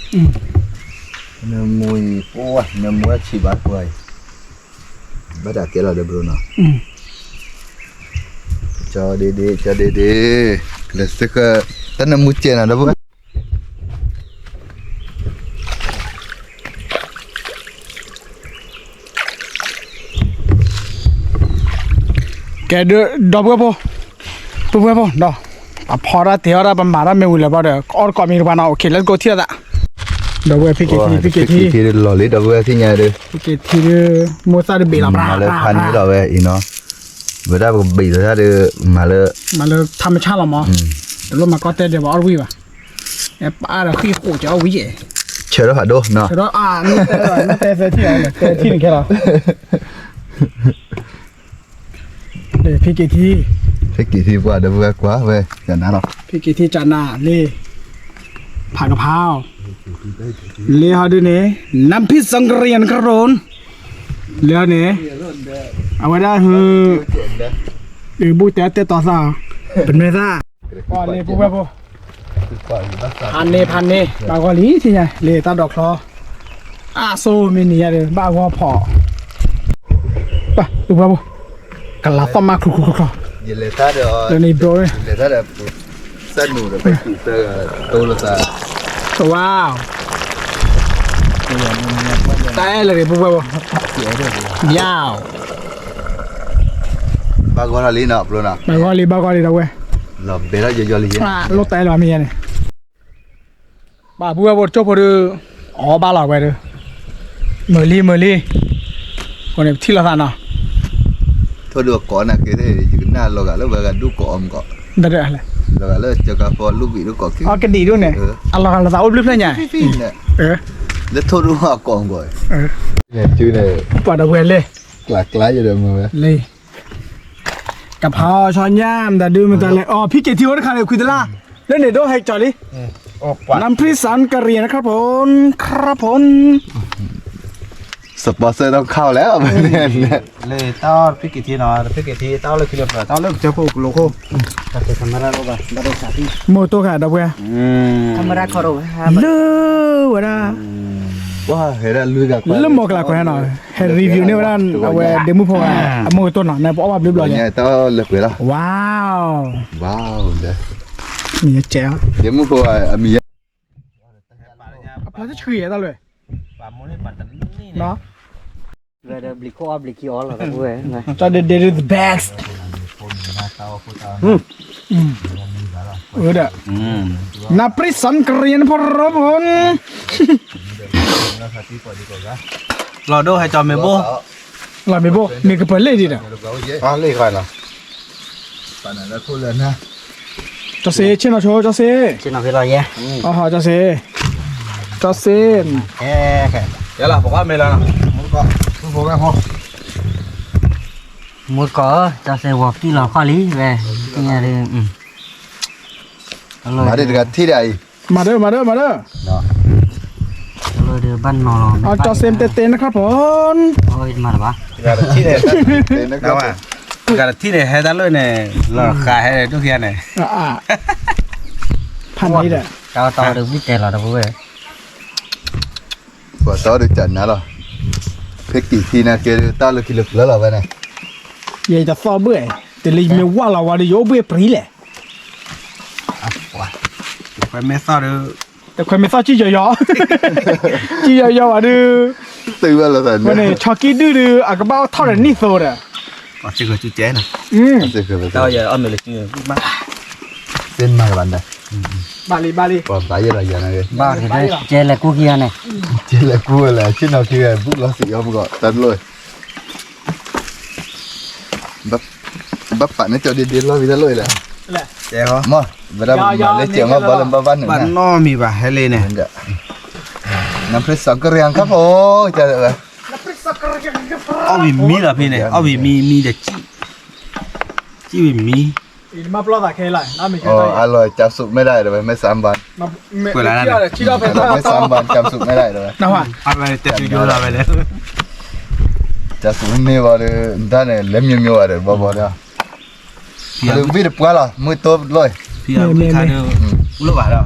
နၢမူအံၤ, နၢမူအဆံးဘၣ်ကွၢ်အံၤ, ဘၣ်တၢ်ကဲလီၤဒီး bro နီၤ, ကၠီဒ့ဒ့, ကၠီဒ့ဒ့, လၢစ့ၢ်ကီး တၢ်နၢမူစဲးနၤဒီး ကဲဒုး ဒီပုၢ်ဝဲၢ်ဖိ, ပုၢ်ဝဲၢ်ဖိဒီး ပဖီတၢ်တ့အီၣ်တၢ် ပမၤတၢ်မ့ၢ်ဝံၤလၢၤဘၣ်ဒီး အီၣ်တကိးမံၤတပှၤနီၤ, OK let's go ထံၣ်လိာ်သး, ဒီပုၢ်ဝဲၢ် ဖံက့ၤထံ, ဖံက့ၤထံ, ဖံက့ၤထံလီၤလံ ဒီပုၢ်ဝဲၢ် သ့ၣ်ညါဒီး, ဖံက့ၤထံဒီး မိၢ်သၣ်တဘ့ၣ်လီၤ မၤလၢဖးန့ၣ်လီၤဝဲအံၤနီၤ, ဝဲဒၣ်ပကဘ့ၣ်လီၤတၢ်ဒီး မၤလၢ, မၤလၢထါမဆါလီၤမး, တလိၣ်မၤကီၢ်တဲဒဲးဘၣ် အီၣ်တဝံၣ်ဘၣ်, ပအါဒီးဃံဃိးကၠီအီၣ်ဝံၣ်ယဲၢ်, ဆၢထီၣ်ဖးဒိၣ်နီၤ, ဆၢထီၣ်အါ, နတဲသၢထံၣ်, နတဲသၢထံၣ်န့ၣ်ခဲလီၤ ဖံက့ၤထံ, ဖံက့ၤထံပှၤဒီးဝဲကွၢ်ဝဲ, ကနၤလီၤ, ဖံက့ၤထံကနၤလံ, ဖးကဖါ, လံဟီဒုန့ၣ်, နၢ်ဖံးစၣ်ကရံၣ်နကရိၣ်, လံဟီန့ၣ်, အဝဲဒၣ်, အုး ဘူၣ်တဲတဲတီၤသၣ်, ပနွဲသၣ်, ပှၤလံပုၢ်ဝဲၢ်ဖိ ဖးန့ၢ်ဖးန့ၢ် ဘၣ်ဂီၢ်လံထံၣ်ညါ လံတၢ်ဒိးချီ, အါဆိမ့ၢ်နံၤညါဒီး ဘၣ်ဂီၢ်ဖီၣ်, ပုၢ်ဝဲၢ်ဖိ, ကလၤသီၣ်မးချူချူချူချူ, ယလဲၤတၢ်ဒီး, လဲၤတၢ်ဒီး, သၢနူာ်ဒီး ပသူၣ်သၢဂၤတိလိာ်သး, ဝါ, တၢ်အဲၣ်လၢၤဂ့ၤပုၢ်ဝဲၢ်ဖိ, ယၤ ဘၣ်ဂီၢ်လံနီၤ ဘၣ်ဂီၢ်လံ ဘၣ်ဂီၢ်လံဒီးဝဲ, လီၤတဲလီၤမ့ၢ်ယဲန့ၣ်, ဘၣ်ပုၢ်ဝဲၢ်ဖိတကၠိၢ်ဖိဒီး, အီၣ်ဘၣ်လီၤဝဲဒီး, မုာ်လံမုာ်လံ, အဃိန့ၣ်ပထံၣ်လိာ်သးနီၤ, ထိၣ်ဒိၣ်အကိးနၤက့ၤ, ယကနၣ်လီၤဂာ်လၢဝဲဂၤဒူၣ်ကိးအီၤမ့ၢ်ကီး, လီၤဂာ်လၢကၢကါဖီလူၢ်ဘံၣ်ဒူၣ်ကိးက့ၤ, အီကဒံးဒိၣ်န့ၣ်, အလီၤဂာ်လိာ်သးအိၣ်ဘျုးဖျၢၣ်ညါ, လၢထိၣ်ဒိၣ်အကိးမ့ၢ်ကီး, ပှၤဒီးဝဲလဲၣ်, ကျါကျါယဒီးမ့ၢ်ဝဲ, လံ ကဖးအီၤဆီညၣ် မတၤဒုမတၤလဲၣ်, အီ ဖံက့ၤထံအိၣ်တခါန့ၣ် ခွံတလါ, လၢန့ၣ်ဒိၣ်ဟဲကၠီလံ, နၢ်ဖံးစၣ်ကရံၣ်နခရၣ်ဖိ, ခရၣ်ဖိ, sponsor ต้องเข้าแล้ว, လၢတၢ်အီၣ်ဖံက့ၤထံနီၤ, ဖံက့ၤထံ တၢ်အီၣ်လၢခံလၢပျၢၤ တၢ်အီၣ်လၢကစၢၢ်ခိၣ်ကလိခိၣ်, မိၢ်တိၢ်ခါဒီပုၢ်ဝဲၢ်, လၢဝဲဒၣ်, လၢမိၢ်ကလၤကွဲးနီၤ, ဟဲ review န့ၢ်ဝဲဒၣ် အဝဲဒ့မုၣ်ဖိဂၤ အမိၢ်ကတိၢ်နီၤ နဲပအီၣ်ဘၣ်ဘျုးဘျီယဲ, ဝါ, မံၤယဲကဲး, ဒ့မုၣ်ဖိဂၤအမံၤယဲ, အဖျါတဆှံတၢ်လွဲၢ်, တၢ်ဒဲဒဲဒု the best, ဝဲဒၣ်, နၢ်ဖံးစၣ်ကရံၣ်နခရၣ်ဖိ လီၤဒိၣ်ဟဲကၠီမ့ၢ်ဘိ, လီၤမ့ၢ်ဘိ မ့ၢ်ကပၢၤလ့ၣ်ဒံးဒီး, လ့ၣ်ဃာ်နီၤ, ကၠီစ့ ဆ့ၣ်နီၤဆိ ကၠီစ့, ကၠီစ့, ကၠီစ့, ကဲလီၤ ပကွၢ်မ့ၢ်လီၤ, မူတကိးဧၢ, ကၠီစ့ဝီၤကံၣ်လီၤခီၣ်လံဝဲ, သ့ၣ်ညါဒ်, မၤဒ်တဂၤထံၣ်ဒၣ်အံၤ, မၤဒၢ မၤဒၢ မၤဒၢ, လီၤ ဘၣ်နီၤလီၤ အကၠီစ့တဲတဲနခါဖိ မၤတဘၣ် တဂၤတထံၣ်န့ၣ် ဟဲတၢ်လၢန့ၣ် လီၤဃးဟဲဒိၣ်ခံဂၤန့ၣ် ဖးန့ၣ်ဒီး တၢ်တၢ်ဝဲဒၣ်ဝံၣ်တဲလီၤတပူၤဝဲ ပှၤတၢ်ဒုးကနၤလီၤ ဖဲကံၢ်ထံန့ၣ်ကဲဒုး တၢ်လၢခံလၢပျၢၤလီၤဝဲန့ၣ် ယတသီၣ်ဘၣ် တလၢယမ့ၢ်ဝၣ်လီၤဝဲဒီး ယအိၣ်ဘှ့ၣ်ပြံလဲၣ် တခွဲမ့ၢ်သီၣ်ဒုး တခွဲမ့ၢ်သီၣ်ကံၢ်ယီၤယီၤ ကံၢ်ယီၤယီၤဘၣ်ဒုး ဝဲန့ၣ် ဆီကံၢ်ဒုၣ်ဒုး အကဘၣ်အိၣ်ထီၣ်ဒီးနံၣ်သိးဒီး အီၣ်မ့ၢ်လၢကံၢ် သ့ၣ်မၤဘၣ်ဒီး ဘၣ်လံ ဘၣ်လံ ပှၤဘၣ်ယဲၢ်လီၤယၤန့ၣ် ဘၣ်ကဲလဲၣ်ကူကံၢ်ယၤန့ၣ် ကဲလဲၣ်ကူဝဲလဲၣ် ဆ့ၣ်နီၤခံဂၤ ဘူးလီၤသံးအီၤမ့ၢ်ကီး တၢ်တလိၣ် ဘၣ်ပာ်န့ၢ်ကၠီဒ့ဒ့လီၤဝံၤတၢ်လိၣ်အံၤလဲၣ် မ့ၢ် ဝဲဒၣ်မၤလၢကၠီမ့ၢ်ဘၣ်လၢဘၣ်ဘၣ်န့ၣ် ဘၣ်နီတမံၤဘၣ်ဟဲလံန့ၣ် နဖရံးစီကရံယၤခါဖိ ကၢ်ဝဲ အီၣ်ဝံၤမံလီၤဖဲန့ၣ် အီၣ်ဝံၤမံမံဒီး စံၣ်ဝံၤမံ အလီၤ ကၠၢ်စူးမ့ၢ်ဒၣ်ဒီးဝဲ မ့ၢ်စၢ်ဘၣ် ကွဲးလၢန့ၣ် မ့ၢ်စၢ်ဘၣ် ကၠၢ်စူးမ့ၢ်ဒၣ်ဒီးဝဲ တဲယိယိလီၤဝဲလဲၣ် ကၠၢ်စူးမ့ၢ်ဘၣ်ဒီး တၢ်န့ၣ် လဲၤမံမံဘၣ်ဒီး ဘီဘီဒီး ဖံးဝံၣ်တပှၢ်လီၤ မုၢ်တိၢ်လီၤ ဖံးဝံၣ်ခါဒီး အိၣ်လၢဘၣ်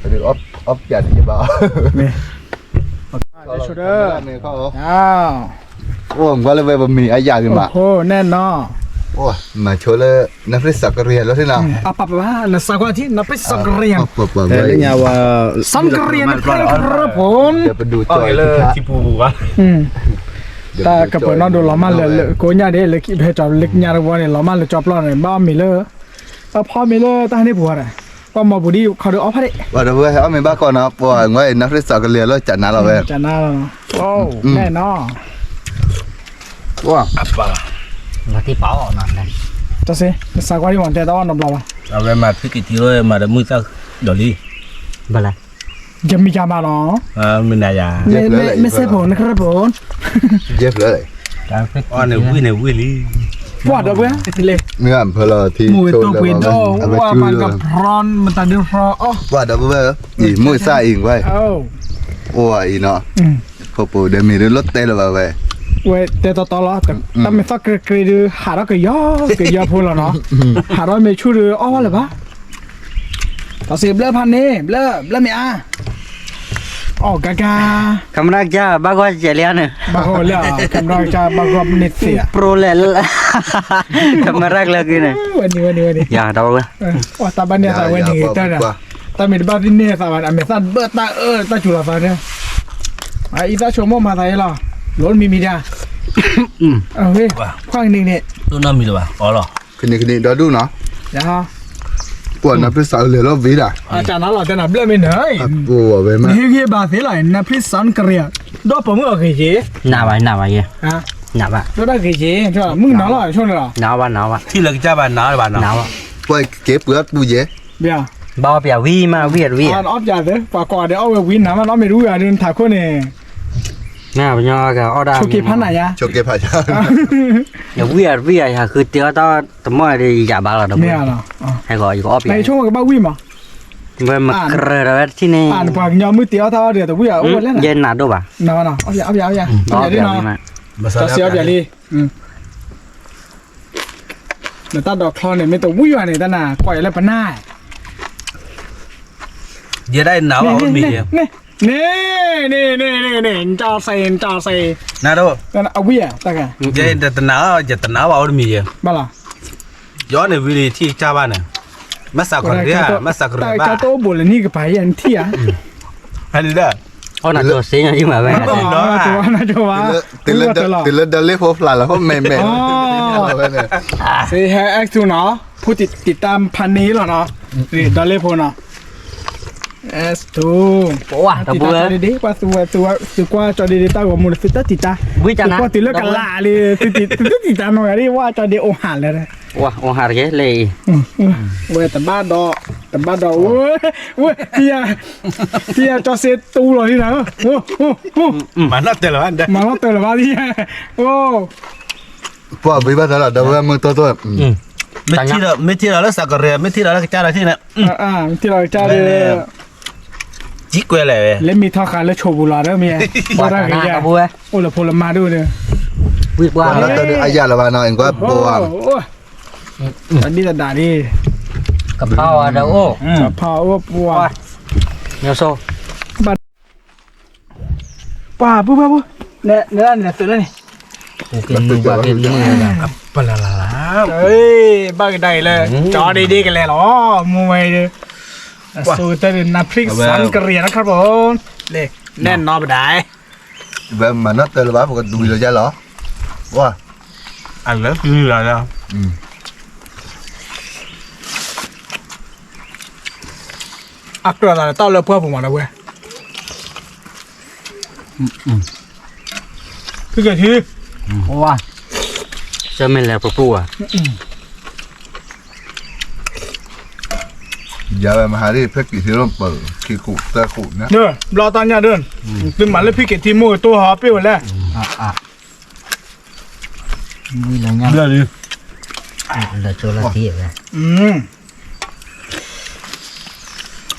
ဒီး အီၣ်ပၠးတယံာ်ဘၣ် အိၣ်ကွၢ်လၢဝဲပမံၤအယၣ်ဂ့ၤမး နဲနီၤ မၤဆိလၢ နဖရံးစီကရံယၤလီၤထံနီၤ နစးကွၢ်ထံ နဖရံးစီကရံယၤ စီကရံယၤ နဖရံးစီကရံယၤ တၢ်ကပၢၤနီၣ်ဒိလီၤမၢ်လၢ ကိးညါဒ်လၢခံဖဲကၠီလၢကညါတဝီန့ၣ် လီၤမၢ်လၢကၠီပျီန့ၣ် ဘၣ်အီၣ်မ့ၤလၢ အဖီမ့ၤလၢတၢ်ဟးန့ၢ်ပူၤဝဲဒၣ် ပှၤမၤပူၤဒ်ခီဒုးအီၣ်ဖးဒံး ပှၤဒီပုၢ်ဝဲၢ်ဟဲအီၣ်မ့ၤဘၣ်ကီးနီၤ ပှၤငါအံၤ နဖရံးစီကရံယၤလၢကၠးနါလီၤဝဲ ကၠးနါလီၤ နဲနီၤ တၢ်စ့ နစးကွၢ်ဒံးမး တဲတၢ်အီၣ်နီတဘျီဘၣ် အဝဲမၤဖံးက့ၤထံလီၤ မၤဒီးမုၢ်သၣ်ဒီးလံ ဘၣ်လဲၣ် ယမ့ၢ်ယၤမးနီၤ မ့ၢ်စဲဖိ နကရၢဖိ အီၣ်န့ၣ်ဝံၣ်န့ၣ်ဝံၣ်လံ ပှၤဒီပုၢ်ဝဲၢ် မုၢ်ဝဲတိၢ်ပှ့ၤဒီး ဝဲမၤကဖျီ မတၤဒုးဖျီအီၣ် ပှၤဒီပုၢ်ဝဲၢ် အံၤမုၢ်သၣ်အံၤဝဲ အိၣ်အံၤနီၤ ဖိပိဒီးမ့ၢ်ဒုးလီၤတဲလၢၤဘၣ်ဝဲ ဝဲတဲတီတီလီၤ တၢ်မ့ၢ်သီၣ်ကြ့ကြ့ဒုး ဟးထီၣ်ကယီကယီဖိလီၤနီၤ ဟးထီၣ်မ့ၢ်ဆူၣ်ဒုးအီၣ်ဝဲလၢၤဘၣ် တၢ်စ့ဘျၢဖးန့ၣ် ဘျၢ ဘျၢမ့ၢ်အါ အီၣ်ကါကါ camera ကစၢ်ဘၣ်ဂီၢ်ကဲလံန့ၣ် ဘၣ်ဂီၢ်လၢ camera ကစၢ်ဘၣ်ဂီၢ်န့ၣ်သ့ၣ် pro လဲၣ် camera ကျၢၤက့ၤန့ၣ် ဝဲန့ၣ်ဝဲန့ၣ်ဝဲန့ၣ် ယၤဒီပုၢ်ဝဲၢ် တၢ်ဘၣ်န့ၢ်သးဝဲန့ၣ်တၢ် တၢ်မ့ၢ်တဘၣ်သ့ၣ်န့ၢ်သးဘၣ် အမဲာ်သၣ်ဘၢၣ်တၢ်အၢတၢ်စူၤလီၤသးန့ၣ် အအံသၣ်ဆိကမိၣ်မၤသးအံၤလီၤ လိၣ်မံမံဒၣ် ခွါကန့ၣ်န့ၣ် တိၢ်နီၣ်မံလၢၤဘၣ် အီလီၤ ကန့ၣ်ကန့ၣ်ဒီဒူၣ်နီၤ ပှၤနဖရံးစးလဲၤလီၤဝံၤဒၣ် ကနၤလီၤတဲနၤဘျၢမ့ၢ်နၤ နဟ့ၣ်ဂံၢ်ဘါသ့လီၤ နဖရံးစးနကရံၣ် ဒီးပမုၢ်အဂ့ၤက့ၤ နးဘၣ်နးဘၣ်ယဲ နးဘၣ် ဒီးဒၣ်ဂ့ၤက့ၤ မုၢ်နၤလီၤဆိန့ၣ်လီၤ နးဘၣ်နးဘၣ် ထံၣ်လၢကစၢ်ဘၣ်နးဘၣ်နးဘၣ် ပှၤက့ၤပှ့ၤအီၣ်ပူၤယဲ ဘၣ်အီၣ်ပၠးဝံၤမးဝံၤအတဝံၤ အီၣ်ပၠးသ့ ပှၤကိးဂၤဒဲးအီၣ်ဝဲဝံၤနၤမး နအီၣ်မ့ၢ်တဝံၤဂၤဒုးနထးခိၣ်န့ၣ် မ့ၢ်ပညီဂၤအီၣ်ဒၣ် ဆိးက့ဖးနးယါ ဆိးက့ဖးယါ ယဝံၤအတဝံၤယဟးဃုတ့အီၣ်တၢ်တမီၢ်ဒီးယယၤဘၣ်လီၤဒီး ဟဲဂီၤယကအီၣ်ပၠး ဆိကမိၣ်ကဘၣ်ဝံၤမး ဝဲမကြၢးဒီးဝဲတထံၣ်န့ၣ် ပှၤကညီမုၢ်တ့အီၣ်တၢ်အီၣ်ဒီးတဝံၤအအိၣ်ဝဲလဲၣ် ယဲနးဒိၣ်ဘၣ် အီၣ်ပၠးအီၣ်ပၠးအီၣ်ပၠး အီၣ်ပၠးလံ နတၢ်ဒိးချီန့ၣ် မ့ၢ်တဝံၤဘၣ်န့ၣ် တၢ်နၤ ကွၢ်ယၤလၢပနၢ် ယဲဒၣ်နၤဘၣ်အိၣ်တမံၤယဲ န့ၣ် န့ၣ် န့ၣ် နတၢ်စဲ နတၢ်စဲ နၤဒိၣ် အဝံၤဧါ တၢ်ဂၤ ယဲတနၤ ယတနၤဘၣ်အိၣ်တမံၤယဲ ဘၣ်လီၤ ယအီၣ်န့ၣ်ဝံၤလံထံၣ်ကစၢ်ဘၣ်န့ၣ် မ့ၢ်စးကရံၣ်ဧါ မ့ၢ်စးကရံၣ်ဘၣ် တၢ်ကတိၢ်အိၣ်ဘူးလၢနံၣ်ကပၤယဲ နထံၣ်ဧါ အန့ၣ်ဒၣ် အီၣ်နၤကၠီစ့ညီယံၤမးဝဲ နၤကၠီဝါ နၤကၠီဝါ တုၤလၢဒီလ့ၣ်ဖိဖျါလီၤ မ့ၢ်မ့ၢ် စ့ဟဲ X two နီၤ ဖိတံၢ်တံၢ်တၢ်ဖးန့ၣ်လီၤနီၤ ဒီလ့ၣ်ဖိနီၤ X two တံၢ်တၢ်ဒ့ဒ့ ပှၤသုဝဲသုကွၢ်ကၠီဒ့ဒ့တၢ်ဂီၤမူန့ၣ် သုတၢ်တံၢ်တၢ် သုကွၢ်တုၤလၢကလးလံ သုတံၢ်တံၢ်တၢ်နီၢ်ဂၤဒ် ဝဲကၠီဒ့အိၣ်ဟးလၢ အိၣ်ဟးတက့ၢ်လၢအံၤ ဝဲတဘၣ်ဒီး တဘၣ်ဒီး ဝဲ ဝဲ ထံယၤ ထံယၤကၠီစ့တူလီၤလံနီၤ မၤနီၣ်တၢၢ်လၢၤဘၣ် မၤနီၣ်တၢၢ်လၢၤဘၣ် ထံယၤ အိၣ် ပှၤဘှံးဘၣ်သးလီၤ ဒီပုၢ်ဝဲၢ်မုၢ်တီတီ မ့ၢ်ထံၣ်ဒီး မ့ၢ်ထံၣ်ဒီးလၢစးကရံၣ် မ့ၢ်ထံၣ်ဒီးလၢကစၢ်ဒီးထံၣ်န့ၣ် မ့ၢ်ထံၣ်ဒီးလၢကစၢ်ဒီး ဒ်ကွဲလဲၣ်ဝဲ လၢမ့ၢ်ထီၣ်ဃာ်လၢဆိပူၤလီၤဒီးမ့ၢ် ဘၣ်တၢ်ဂ့ၤယဲ အိၣ်လၢဖိလၢမါဒိၣ်ဒီး ဝံၣ်ပှၢ်လီၤတၢ်ဒုးအယၣ်လၢၤဘၣ်နီၤ အံၤကွၢ်ဘိဧါ တၢ်ဒ်တဒၣ်ဒ် ကဖးအီၤဒီးအိၣ် ကဖးအီၤအိၣ်ပှၢ် ညိၣ်စိ ပှၢ်ပူၤပှၢ်ပူၤ နဲနဲန့ၣ်သုးလၢန့ၣ် ပလလလ ဘၣ်ကဒါအံၤလၢ ကၠီဒ့ဒ့ကလဲၤလီၤ မူဝဲ ဆိကတၢၢ်ဒုး နၢ်ဖရံး စၣ်ကရံယါ นะครับผม လဲၤ နဲၣ်နီၢ်ပဒၣ် ဝဲမၤနီၣ်တၢ်လၢၤဘၣ် ပကဒူလီၤယါလီၤ ဝါ အလၢသုလီၤ အကြၢးသးလၢတၢ်လၢပှၢ်ပူၤမးဒီးဝဲ ဖုကထံ ဝါ ဆၢမ့ၢ်လဲၤပပူၤဝဲ ယၤဝဲမဟါဒ်ဖဲက့ၤထံလီၤပၢၢ် ခံခိၣ်သၢခိၣ်န့ၣ် ဘျီတၢ်ညၣ်ဒၣ် သုမၤလၢဖံက့ၤထံမိၢ်ကတိၢ်ဟီပ့ၢ်ဝဲလဲၣ် ဝံၤလီၤညၣ် လၢကၠိလၢထံဝဲ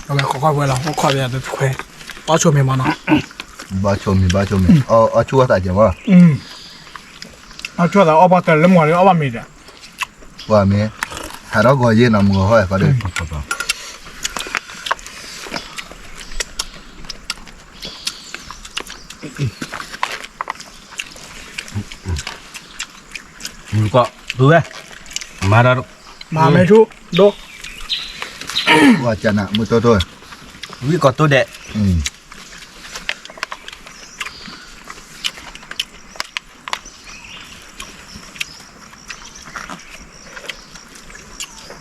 အဝဲခီခီဝဲလီၤ အိၣ်ခီၣ်ဝဲတခွဲ အီၣ်ဆိမ့ၤမနီၤ ဘၣ်ဆိမ့ၤ ဘၣ်ဆိမ့ၤ အီၣ်ဆူၣ်အီၣ်သးကဲမး အီၣ်ဆိၣ်သးအီၣ်ပှၤတၢၢ်လၢမုၢ်ဂီၤလၢအီၣ်ဘၣ်မ့ၤဒီး ပှၤမ့ၢ် ဟးထီၣ်ဂီၤယဲၢ်နီၤ မုၢ်ဂီၤဟီၣ်ဖးဒိၣ် မုၢ်ကီၢ် ပုၢ်ဝဲၢ် မၤဒီး မၤမဲာ်ဆူၣ် ဒိၣ် ဝါကနၣ် မုၢ်တိၢ်တိၢ် ဝံၣ်ကီၢ်တိၢ်ဒဲး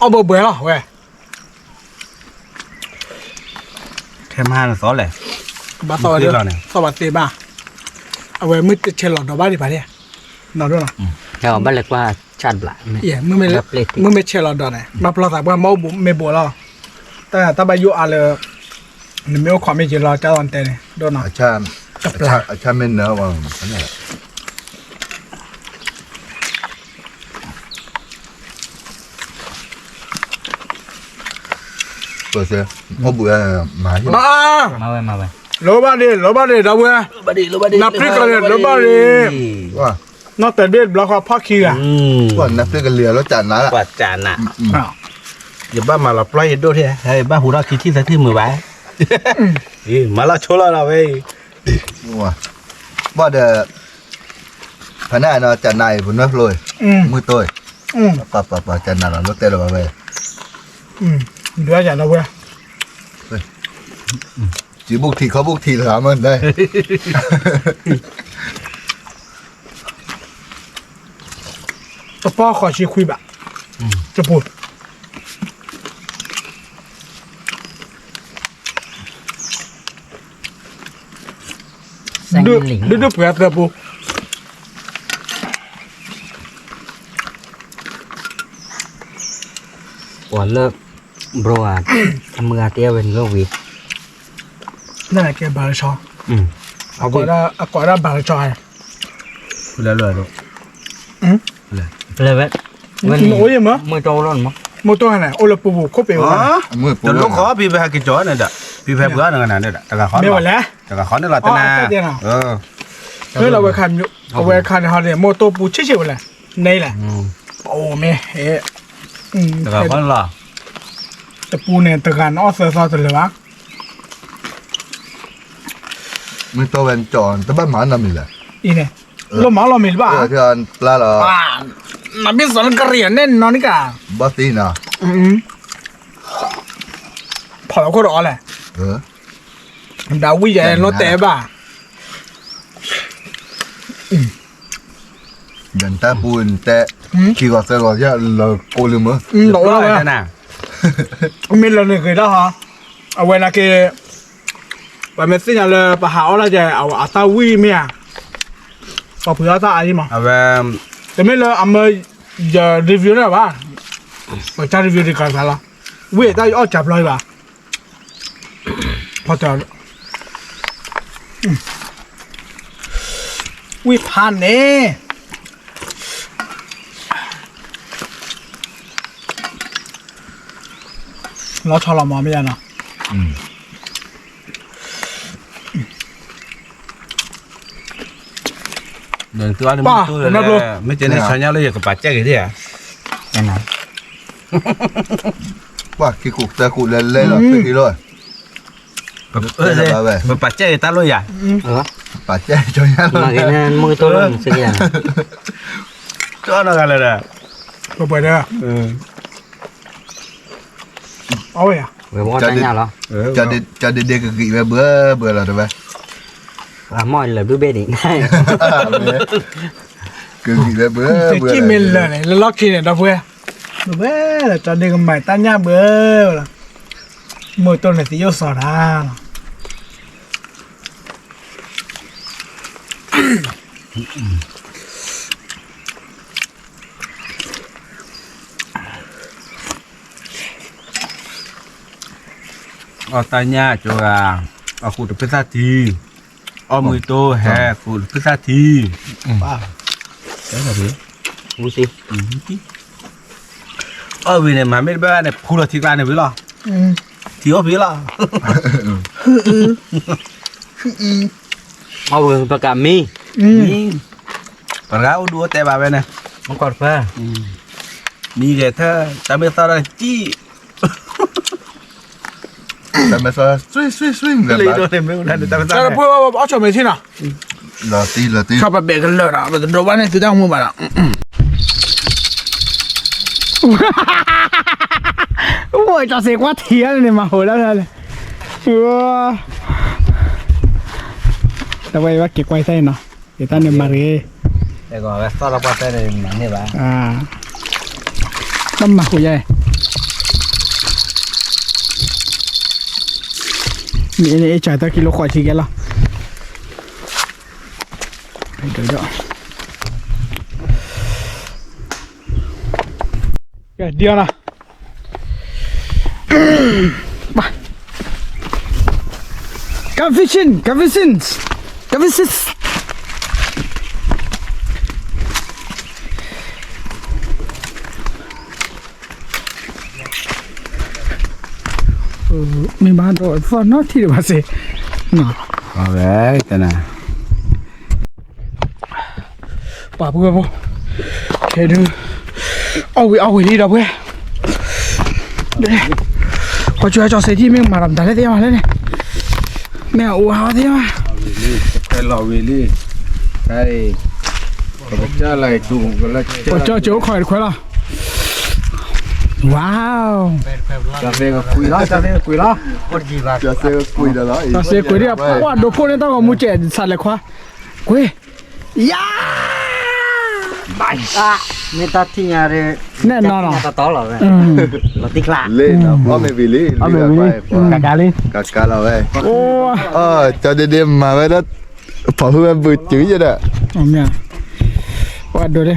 အီၣ်ဘၢဘှဲလီၤဝဲ ထဲမဟါနသီလဲၣ် ဘၣ်သီဝဲ သီဘၣ်သ့ဘၣ် အဝဲမုၢ်တဆဲးလီၤဒီးဘၣ်ဒံးဘၣ်ဒံး နီၢ်ဒိၣ်နီၤ ဘၣ်လဲၤကွၢ်ဆၣ်တဘျး မုၢ်မ့ၢ်ဆဲးလီၤဒီးန့ၣ် ဘၣ်ပျီသးပှၢ်မ့ၢ်အိၣ်ဘူးမ့ၢ်ဘူးလီၤ တၢ်တၢ်ဘၣ်ယိၣ်အါလၢ နမ့ၢ်အိၣ်ခိးမ့ၢ်က့ၤလီၤ ကၢ်လီၤတဲန့ၣ် ဒိၣ်နီၤ အဆၣ်မ့ၢ်နၢဝဲ ပစဲ အိၣ်ဘူးမၤဟံၣ် မၤဝဲ မၤဝဲ လိၣ်ဘၣ်ဒံး လိၣ်ဘၣ်ဒံး ဒီပုၢ်ဝဲၢ် နၢ်ဖရံးကလံၤ လိၣ်ဘၣ်ဒံး နီၢ်တဲဘ့ၣ်ဘျီဃီဖီၣ်ခံဂၤ နၢ်ဖရံးကလံၤလီၤ ကနၣ် ယဘၣ်မၤလီၤပျီယဒိၣ်ထဲ ယဘၣ်ဟူးထီၣ်ခံထံၣ်သၢထံၣ်မုာ်ဘၣ် မၤလီၤဆိလီၤဒီးဝဲ ဘၣ်ဒီး ဖဲန့ၣ်နီၤ ကနၣ်အံၤ ပနွဲၢ်ဖျိအံၤ မုၢ်တိၢ်အံၤ ပပပပကနၣ်လီၤ လိၣ်တဲလီၤဘၣ်ဝဲ ဒုးယၤဒီပုၢ်ဝဲၢ် စံးဘူးထံ ခီဘူးထံတဂၤမ့ၢ်န့ၣ် တပီၢ်ဃီးဆံခွံဘၣ် တပူၤ ဒုးဒုးပှဲၤသၢပူၤ ပှၤလၢ ဘြိဧါ အမုၢ်ဂၤတဲဝဲန့ၣ်လီၤဝံၤ နကဲဘၣ်လၢဆီ အကွၢ်ဒၣ်ဘၣ်လၢဆီ လဲၤလၢ လဲၤဝဲ ဝဲန့ၣ် အိၣ်ယမး မုၢ်တိၢ်လီၤမး မုၢ်တိၢ်န့ၣ် အိၣ်လၢပူၤပူၤခိၣ်ပ့ၤဝဲ တလိၣ်ဃီ ဖံဖဲဟဲက့ၤကၠီန့ၣ်ဒီး ဖံဖဲပှၤန့ၣ်ဒီး တဂၤဃီ မ့ၢ်ဝဲလဲၣ် တဂၤဃီန့ၣ်လီၤတနၤ လၢအဝဲခါန့ၣ် အဝဲခါန့ၣ်ဟီန့ၣ် မုၢ်တိၢ်ပူၤဆံးဆံးဝဲလဲၣ် န့ၣ်လဲၣ် ပအိၣ်မ့ၢ်ဟဲ တဂၤဃီန့ၣ်လီၤ တပူၤန့ၣ် တဂၤန့ၣ်အီၣ်သၢသီတလၢာ်ဘၣ် မ့ၢ်တီဝဲနကၠီ တဘၣ်မၤနီတမံၤလဲၣ် အံၤန့ၣ် လိၣ်မၤလီၤမံၤတဘၣ် ပျါလီၤ နမ့ၢ်စးလၢကရံၣ်န့ၣ်နီၤန့ၣ်က ဘၣ်သံနီၤ ဖီၣ်လီၤခိၣ်ဒီးအီၤလဲၣ် ဒၣ်ဝံၣ်ယဲၢ်လီၤတဲာ်ဘၣ် ယတၢ်ပူၤနတဲ ခံဂီၤသၢဂီၤယလီၤကိးလၢမုၢ် မ့ၢ်လၢနဂ့ၤဒၣ်ဟီ အဝဲနာ်က့ ပမ့ၢ်သ့ၣ်ညါလၢပဟးအီၣ်ဒၣ်ယဲ အတၢ်ဝံၣ်မ့ၢ်ဧါ ပှၤဖုးအီၣ်တၢ်အါယံမး အဝဲ တမ့ၢ်လၢအမၢယ review န့ၣ်ဘၣ် ပတၢ် review ဒ်ကီးသးလီၤ ဝံၣ်တၢ်ယအီၣ်ကၢ်ပျီဘၣ် ဖီတၢ် ဝံၣ်ဖးန့ၣ် လီၤဆီလီၤမးမ့ၢ်ယါနီၤ ဒီးသုအီၣ်န့ၣ်မ့ၢ်တိၢ်လၢ မ့ၢ်တဲန့ၣ်ဆီညါလၢယကပာ်ကဲက့ၤဒၣ်ဧါ, ပှၤက့ၤကိးတၢ်ကိးလဲၤလဲၤလီၤသ့လီၤ, ပပာ်ကဲက့ၤတၢ်လိၣ်ယၤ, ပာ်ကဲက့ၤဆီညါလီၤ, မ့ၢ်တိၢ်လၢမုၢ်စ့ၢ်ကီးယၤ, တအီၣ်နီတဂၤလၢၤဒီး, ပှဲၤဒီး အဝဲယၤ, ဝဲဘီတၢ်ညၣ်လီၤ, ကၠီဒ့ဒ့ကဂံၢ်ဝဲဘၢဘၢလီၤတဝဲ, အမီၢ်လၢဘုဘ့ၣ်ဒံး, ကဂံၢ်ဝဲဘၢဘၢ, တကံၢ်မ့ၢ်လၢာ်န့ၣ် လၢလီၢ်ခံန့ၣ် ဒီပုၢ်ဝဲၢ်, ဘၢဘၢလီၤ ကၠီဒ့ကမၤတၢ်ညၣ်ဘၢလီၤ, မုၢ်တိၢ်န့ၣ်သံယိၣ်စီၤတၢ်လီၤ. အီၣ်တၢ်ညၣ်ကၠိဂၤ, အီၣ်ဃုာ်တဖုသၣ်ထံ, အီၣ်မုၢ်တိၢ်ဟဲဃုာ်တဖုသၣ်ထံ, အီၣ်ဝံၤန့ၣ် မၤမ့ၢ်တဘၣ်န့ၣ် ဖူလီၤထံကျါန့ၣ်ဝံၤလီၤ, ထံအိၣ်ဖဲလီၤ, အီၣ်ဝံၤပကမံ, ပတဂၤအိၣ်ဒူအိၣ်တဲဘၣ်ဝဲန့ၣ်, မ့ၢ်ကွၢ်တဖၣ်, မံဂဲၤထၢၣ် တၢ်မ့ၢ်သီၣ်ဒီးကံၣ် တၢ်မ့ၢ်သီၣ် ဆွံဆွံဆွံ လၢယဒိးန့ၣ်မ့ၢ်ဝဲဒၣ်န့ၣ် တၢ်မ့ၢ်သီၣ် အီၣ်ဆိးမဲာ်ထံနီၤ, လီၤတံၢ်လီၤတံၢ် ဆီပဘဲးကလၢာ်ဒီး ပတဒိးဘၣ်န့ၣ်သုတၢ်မူဘၣ်ဒီး, အိၣ်ကၠီစ့ကွၢ်ထံၣ်အါန့ၣ် မၤဟိးဒၣ်လဲၣ်, တဝဲဘၣ်က့ၤကွၢ်သ့ၣ်နီၤ, က့ၤတၢ်န့ၣ်မၤတဂ့ၤ, သီၣ်လီၤပှၢ်သၢန့ၣ်မၤန့ၢ်ဘၣ်, တၢ်မၤဟိးယါ, မ့ၢ်န့ၣ် အ့ၣ် ကၠီတၢ်ကံလိဃိးဆံကဲလီၤ, ဒ်အီၤနီၤ, ဘၣ်, ကဖံးဆ့ၣ် ကဖံးဆ့ၣ် ကဖံးဆ့ၣ် မ့ၢ်ဘၣ်ဒီးသီၣ်နီထံၣ်ဒံးဘၣ်စ့ၢ်, အဝဲတနၤ ပှၤပုၢ်ဝဲၢ်ဖိ, ခဲဒုး, အီၣ်ဝံၤအီၣ်ဝံၤလံဒီပုၢ်ဝဲၢ်, ပှၤကၠီကၠီစ့ထံၣ်မ့ၢ်မၤဒီးမတၤလဲၣ်သ့ၣ်ညါဘၣ်လဲၣ်န့ၣ်, မ့ၢ်အအိၣ်ဟးသ့ၣ်ညါဘၣ်, ခွဲလီၤဝံၤလံ, ပှၤကၠီကၠီအိၣ်ခိးတခွဲလီၤ, wow, ကၠီစ့ကွံာ်လီၤ, ကၠီစ့ကွံာ်လီၤ, ကၠီစ့ကွံာ်ဒံး, ပှၤဒိးဖိန့ၢ်တၢ်ဂီၤမူစဲး စးလဲၤခွါ, ကွံာ် ယါ, မ့ၢ်တၢ်ထံၣ်ညါဒီး, နဲၣ်နီၤလီၤ, တတီလီၤဝဲ, လီၤတံၢ်ကျါ, လ့ၣ်နီၤ, အီၣ်မ့ၢ်ဝံၤလံ, အီၣ်မ့ၢ်ဝံၤလံ, ကကါလံ, ကကါလီၤဝဲ, ကၠီဒ့ဒ့မၤဝဲဒၣ်, ဖီၣ်ဟုၣ်ဝဲဘုးတုၤယဲဒီး, ပှၤဒိးဒ့,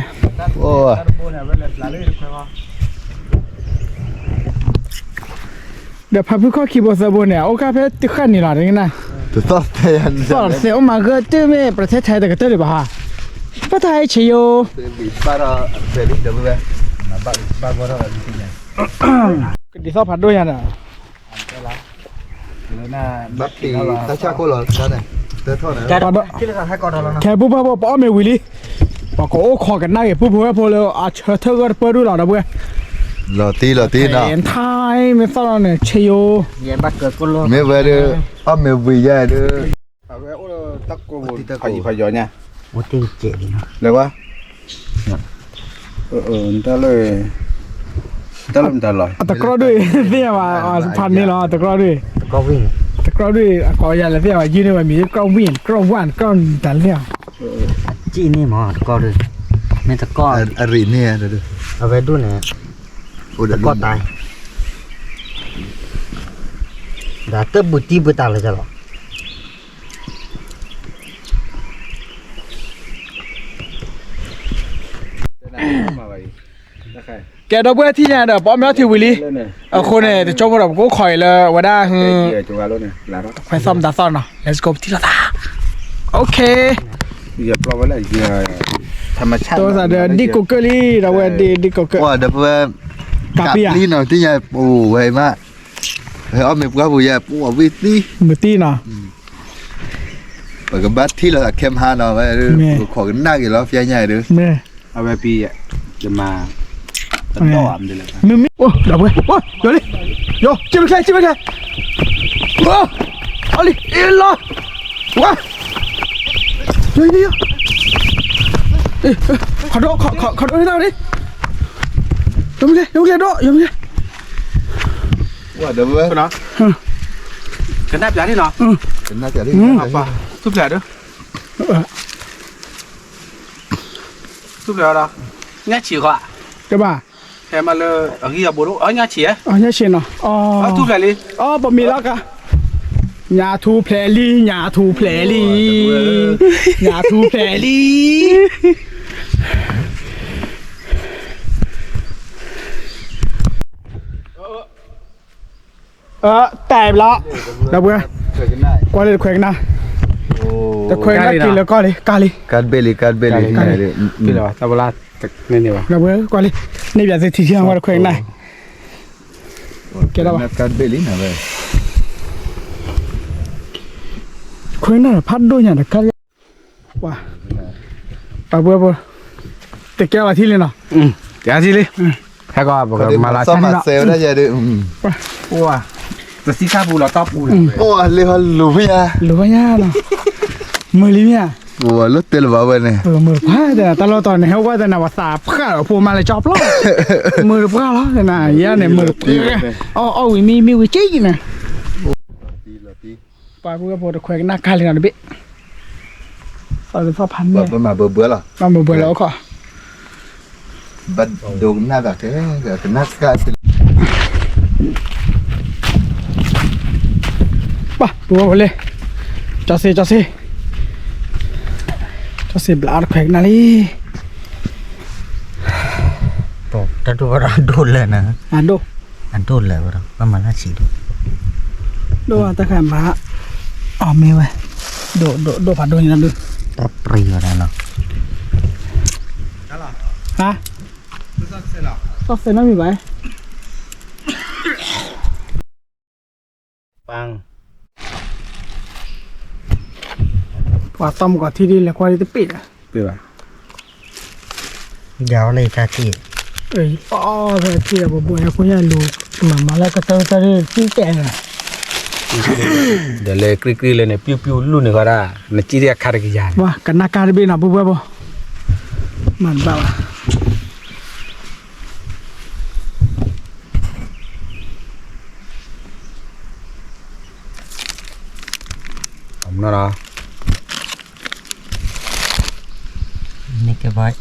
ဒီးဖးဖုခီၣ်ခံဘိသၢဘိန့ၣ် အိၣ်ခါဖဲတဃၣ်နံၤလီၤ တသီၣ်သဲ, သီၣ်သဲအိၣ်မးဂၢၢ်တုၤမ့ၢ် ပြထဲထဲတကတၢၢ်ဒံးဘၣ်ဟါ, ဘၣ်တၢ်ဟဲဆံးယိာ်, ကဒ်သိးဖးဒိၣ်ညါဒီး, ခဲပူဖိဖိ ပအီၣ်မ့ၢ်ဝံၤလံ, ပှၤကအိၣ်ခိးကနၣ်က့ၤပူဖိဝဲၢ်ဖိလၢအဆၢထၢၣ်ဂၢၢ်တပၢၢ်ဒုလီၤ ဒီပုၢ်ဝဲၢ်, လီၤတံၢ်လီၤတံၢ်နီၤ, ထါမ့ၢ်သီၣ်လီၤန့ၣ် ဆံးယိာ်, မ့ၢ်ဝဲဒီး အီၣ်မ့ၢ်ဝံၤယဲဒုး, အဝဲအိၣ်လၢတၢ်ကိးပူၤဖးယံၤဖးယီၤညါ, လဲၤဝဲ, တၢ်လၢ, တၢ်လၢမတၤလီၤ, တကြီၢ်ဒုး, သ့ၣ်ညါဘၣ်, ဖးန့ၣ်လီၤ, တကြီၢ်ဒုး, တကြီၢ်ဒုး အကိးယၤလဲၤသ့ၣ်ညါဘၣ်, ယုၢ်န့ၢ်ဝဲမံၤ တကြီၢ်ဝံၣ်, တကြီၢ်ဝၣ်, တကြီၢ်မတၤလဲၣ်, ကံၣ်န့ၣ်မး တကြီၢ်ဒုး, မ့ၢ်တကြီၢ်, အရ့ၣ်န့ၣ်, အဝဲဒိၣ်န့ၣ်, တကြီၢ်တၢ်, ဒီးတဘုးတံၢ်ဘုးတၢ်လၢာ်လီၤ. ကဲ ဒီပုၢ်ဝဲၢ်ထံၣ်ညါဒီး ပအီၣ်မ့ၤအီထံဝံၤလံ, အဃိန့ၣ် တကၠိဖိဒီး ပကအိၣ်ခိးအံၤလၢအဝဲဒၣ်, ခွဲးသီၣ်မတၤသီၣ်နီၤ, let's go ပထံၣ်လိာ်သး, okay, တိသးဒီး ဒံကိးကၢၢ်လံ, ဒီပုၢ်ဝဲၢ် ဒံကိးကၢၢ်, ကးပံၤဧါ, ဝဲအီၣ်မ့ၤပှၢ်ပူၤယဲ ပဝံၣ်သံ, မုၢ်သံနီၤ. ပကဘၣ်ထံၣ်လီၤအခဲမဟါနီၤ, ပကခိးကနၣ်က့ၤလီၤ ဖျဲညါဒီး, အဝဲပံ, ယမၤ, တဒီၣ်မ့ၢ်လဲၣ်, မ့မ့ၢ်, အိၣ် ဒီပုၢ်ဝဲၢ်, အိၣ် ယိၤလံ, ယိၤ, စံးဘျုးချဲ စံးဘျုးချဲ, အိၣ်, အီလံ, အ့လီၤ, ဝဲ, ယိၤ ယိၤ ယိၤ, ခီဒိ ခီဒိန့ၣ်တၢ်လံ, ယိၤမ့ၢ်လဲၣ် ယိၤမ့ၢ်လဲၣ်ဒီး ယိၤမ့ၢ်လဲၣ်, ကနၣ်ပျးန့ၣ်နီၤ, ကနၣ်ပျးန့ၣ်, သူၣ်ပျးဒီး သူၣ်ပျးဒီး, ညၣ်ဆံးဃီ, တဘၣ်, ဟဲမးလၢအဂံၢ်အဘိဒိၣ် အညၣ်ဆံး, အညၣ်ဆံးနီၤ, အသူၣ်ဖျဲးလံ, အပမံၤလီၤကါ, ညၣ်ထူဖျဲးလံ ညၣ်ထူဖျဲးလံ, ညၣ်ထူဖျဲးလံ, တဲဘျီ, ဒီပုၢ်ဝဲၢ်, ကွၢ်လံတခွဲးကနၣ်, တခွဲးကနၣ်က့ၤလၢကီၢ်လံ ကါလံ, ကါတဘ့ၣ်လံ ကါတဘ့ၣ်လံ, ဒီပုၢ်ဝဲၢ်, ကွၢ်လံ, န့ၢ်ဘၣ်သုထံထံအဝဲတခွဲးကနၣ်, ကဲဒီးဘၣ်, ကါတဘ့ၣ်လံ, ခွဲးကနၣ်ဖးဒိၣ်ညါဒီးကါလံ, ပှၤ, ပှၤပုၢ်ဝဲၢ်ဖိ, တကဲလီၤထံလံနီၤ, တကဲထံလံ, ဟဲကီး ပကမၤလၤဆါန့ၣ်နီၤ, တသံခါပူၤလီၤတီပူၤ, လၢဟီလူၤဖဲညါ, လူၤဖဲညါနီၤ, မုာ်လံမ့ၢ်ဧါ, လၢတဲလၢၤဘၣ်ဝဲန့ၣ်, မုာ်တပှၢ်တဲနၤ တၢ်လီၢ်တီန့ၣ် ဟဲဝဲတဲနၤ ပှၤသးဖှၣ်လီၤဖိမါလၢကၠီပျီ, မုာ်တပှၢ်လီၤတဲနၤ ယဲန့ၣ် မုာ်တပှၢ်, အီၣ်အီၣ်ဝံၤမံမံဝံၤက့ၤန့ၣ် ပှၤပုၢ်ဝဲၢ်ဖိတခွဲးကနၣ်ကါလံနီၤတဘ့ၣ်, သီသီဖးမဲာ်, မၤဘၢဘၢလီၤ, မၤဘၢဘၢလီၤအိၣ်ခိး, ဘၣ်ဒိကနၣ်ဘၣ်ကဲ, ကနၣ်ကါ, ပှၤပုၢ်ဝဲၢ်ဖိလံ, ကၠီစ့ၢ်, ကၠီစ့ၢ်, ကၠီစ့ၢ်ဘျးအီၣ်တခွဲးကနၣ်လံ တၢ်ဒိၣ်ဝဲဒီးဒိၣ်လၢာ်န့ၣ်, အဒိၣ်, အဒိၣ်လၢာ်ဝဲဒီး ဘၣ်မၤလၢဆံးဒိၣ်, ဒိၣ်တၢ်ခါမၤ, အီၣ်မ့ၢ်ဝဲ, ဒိၣ်ဒိၣ်ဒိၣ်ဖးဒိၣ်န့ၣ်လီၤဒုး, တၢ်ပြံဝဲဒၣ်လီၤ, ဟါ, သီသဲနီတမံၤဘၣ် ပၢ်, ပှၤသီမုၢ်ကီၢ်ထံဒ်လဲၣ်ကွၢ်ဒ်တပ့ၢ်လၢ, ပ့ၢ်ဘၣ်, ယၤဝဲလၢယတၢ်ထံၣ်, အီၣ်ဖဲထံၣ်ဒီးပဘိန့ၣ် ဖိညၣ်လူၤ, မၤမၤလၢကတၢၢ်ကတၢၢ်ဒ်သံတဲာ်လီၤ, ဒီးလဲၤကြံၢ်ကြံၢ်လဲၣ်န့ၣ် ပျူၢ်ပျူၢ်လူၢ်န့ၣ်ဃီဒၣ်, နစံၣ်ဒ်အခါတကယၤန့ၣ်, ကနၣ်ကါတဘ့ၣ်နီၤ ပုၢ်ဝဲၢ်ဖိ, မၤတဘၣ်ဘၣ် အမနီၤ, န့ၣ်ကဲဘၣ်,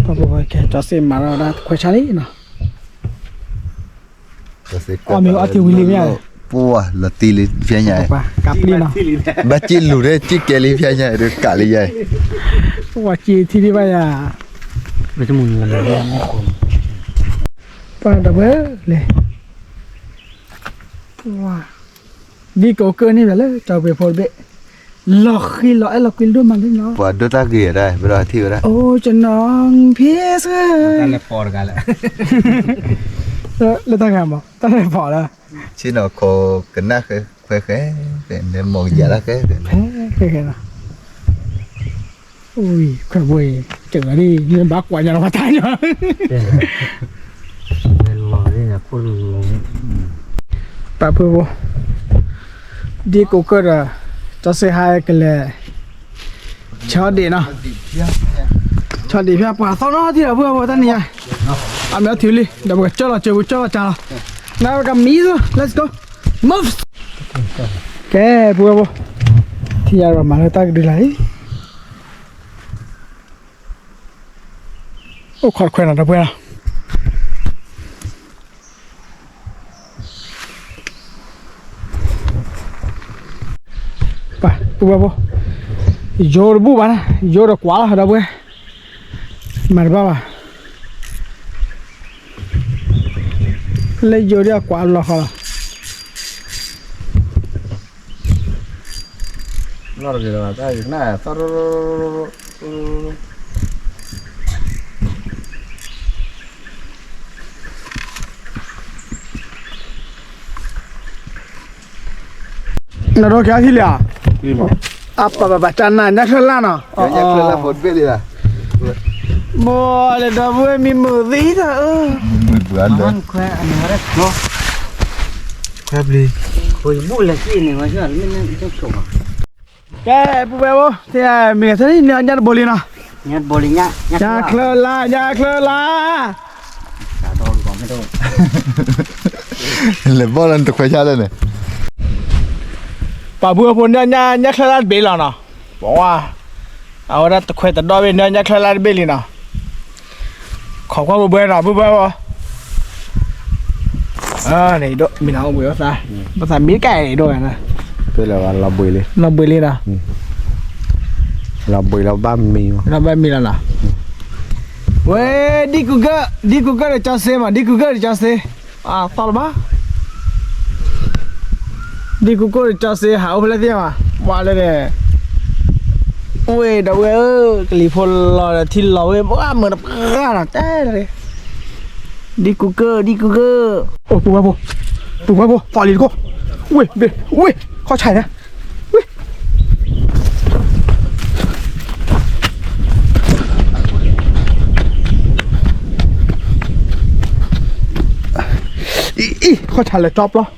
ကၠီစ့ၢ်မၤထီၣ်ဒၣ်တခွဲးဆါလံနီၤ, အီၣ်မ့ၢ်အီၣ်ထံဝံၤလံမ့ၢ်ဧါ, ပှၤလီၤတံၢ်လံဖျဲညါ, ကးပျံၤနီၤ, ဘၣ်စံၣ်လူၤဒၣ်စံၣ်ကဲလံဖျဲညါဒီးကးလံယါ, ပှၤစံၣ်ထံဒံးဘၣ်ယၤ, ပှၤဒီပုၢ်ဝဲၢ်လဲၣ် ဒ်ကိးကၢၢ်န့ၣ်ဘၣ်လၢ ကၠီပှ့ၤဖိတဘ့ၣ်, လီၤဃံလီၤအဲၣ်လီၤကွံဒိၣ်မးလံနီၤ, ပှၤဒိၣ်တၢ်ဂ့ၤဒၣ် ပဒီးထံၣ်ဝဲဒၣ်, အိၣ်ကနီၤဖ့စ့ၢ်, လၢတၢ်ဂ့ၤမး တၢ်လဲၤဖီၣ်လၢ, ဆ့ၣ်နီၤခိးကနၣ်ဃဲဃဲဃဲ, လဲၤမိၢ်ကယၤတၢ်ဃဲဃဲ, ဃဲဃဲနီၤ အံၤ ခွဲးဘိအံၤ စၢၤဒ်န့ၣ်ဘၣ်ကွၢ်ညါလီၤပှၤတၢ်ညီ, ပာ်ဖုဖိ, ဒ်ကိးကၢၢ်ဒီး ကၠီစ့ၢ်ဟါကလဲၤ ဆီဒံးနီၤ, ဆီဒံးဖျါပှၤသီနီၤထံၣ်ဒီးပုၢ်ဝဲၢ်ဖိတၢ်နံၤညါ, အမ့ၢ်ထံၣ်လံ ဒီးပကကၢၢ်လီၤစၢၤပကကၢၢ်လီၤကၢ်လီၤ, နကမံၤ let's go, move, ကဲ ပုၢ်ဝဲၢ်ဖိ, ထံၣ်ယၤဒီးမၤလၢတၢ်ကဒုလၢ်အံၤ အိၣ်ခိးတခွဲးနီၤ ဒီပုၢ်ဝဲၢ်နီၤ, ပှၤပုၢ်ဝဲၢ်ဖိ, ယိၤတဘူၣ်ဘၣ်နီၤ ယိၤဒီးကွၢ်လီၤ ဒီပုၢ်ဝဲၢ်, မၤတဘၣ်ဘၣ်, လၢယိၤဒီးကွၢ်လီၤဃီလီၤ လီၤတဂ့ၤလီၤ တၢ်ဂ့ၤကနၣ် သီရိရိရိရိရိ နဒိကဲထံၣ်လံဧါ အပၢ်ပၢ်ပၢ် တၢ်နၤညါချၢလၢ်နီၤ, မိၢ်လဲၤဒီပုၢ်ဝဲၢ်မံမုာ်သံဒီး, ကဲ ပုၢ်ဝဲၢ်ဖိ မ့ၢ်ဂ့ၤထၢၣ်န့ၣ် ညါတဘိလံနီၤ, ညါချၢလၢ် ညါချၢလၢ် လဲၤဘီၣ်လၢနတခွဲးဆါလဲၣ်န့ၣ်, ပာ်ပုၢ်ဝဲၢ်ဖိန့ၣ် ညါချၢလၢ်တဘ့ၣ်လီၤနီၤ, ပဝဲ အဝဲဒၣ်တခွဲးတဒီဘ့ၣ်န့ၣ် ညါချၢလၢ်တဘ့ၣ်လံနီၤ, ခိးကွၢ်ဘှဲဘှဲနီၤ ပုၢ်ဝဲၢ်ဖိ, မ့ၢ်နအိၣ်ဘှံးသး, ဘၣ်သးမံကဲအံၤဒိၣ်, လီၤဘှံးလံ, လီၤဘှံးလံနီၤ, လီၤဘှံးလီၤဘၣ်မံ, လီၤဘၣ်မံလီၤနီၤ, ဝဲ ဒ်ကူကၢၢ် ဒ်ကူကၢၢ်ဒီးကၠီစ့မး ဒ်ကူကၢၢ်ဒီးကၠီစ့, အသီၣ်လၢၤဘၣ် ဒ်ကူကၢၢ်ဒီးကၠီစ့ ဟးအိၣ်ဖဲလဲၣ်သ့ၣ်မး, ဝဲလၢန့ၣ်, အိၣ်ဝဲဒီးဝဲဧၢ, ကလံၤဖိလီၤဒီးထံလီၤဝဲ ဘၣ်မုာ်တပှၢ်နီၤ, တဲ, ဒ်ကူကၢၢ် ဒ်ကူကၢၢ်, အိၣ် ပုၢ်ဝဲၢ်ဖိ, ပုၢ်ဝဲၢ်ဖိ သီၣ်လံတခိၣ်, ဝ့ၢ် ဝ့ၢ် ခီၣ်ဆၢ်န့ၣ်, ဝ့ၢ် အံၤ အံၤ ခီၣ်ဆၢ်လဲၤကၠီပျီ,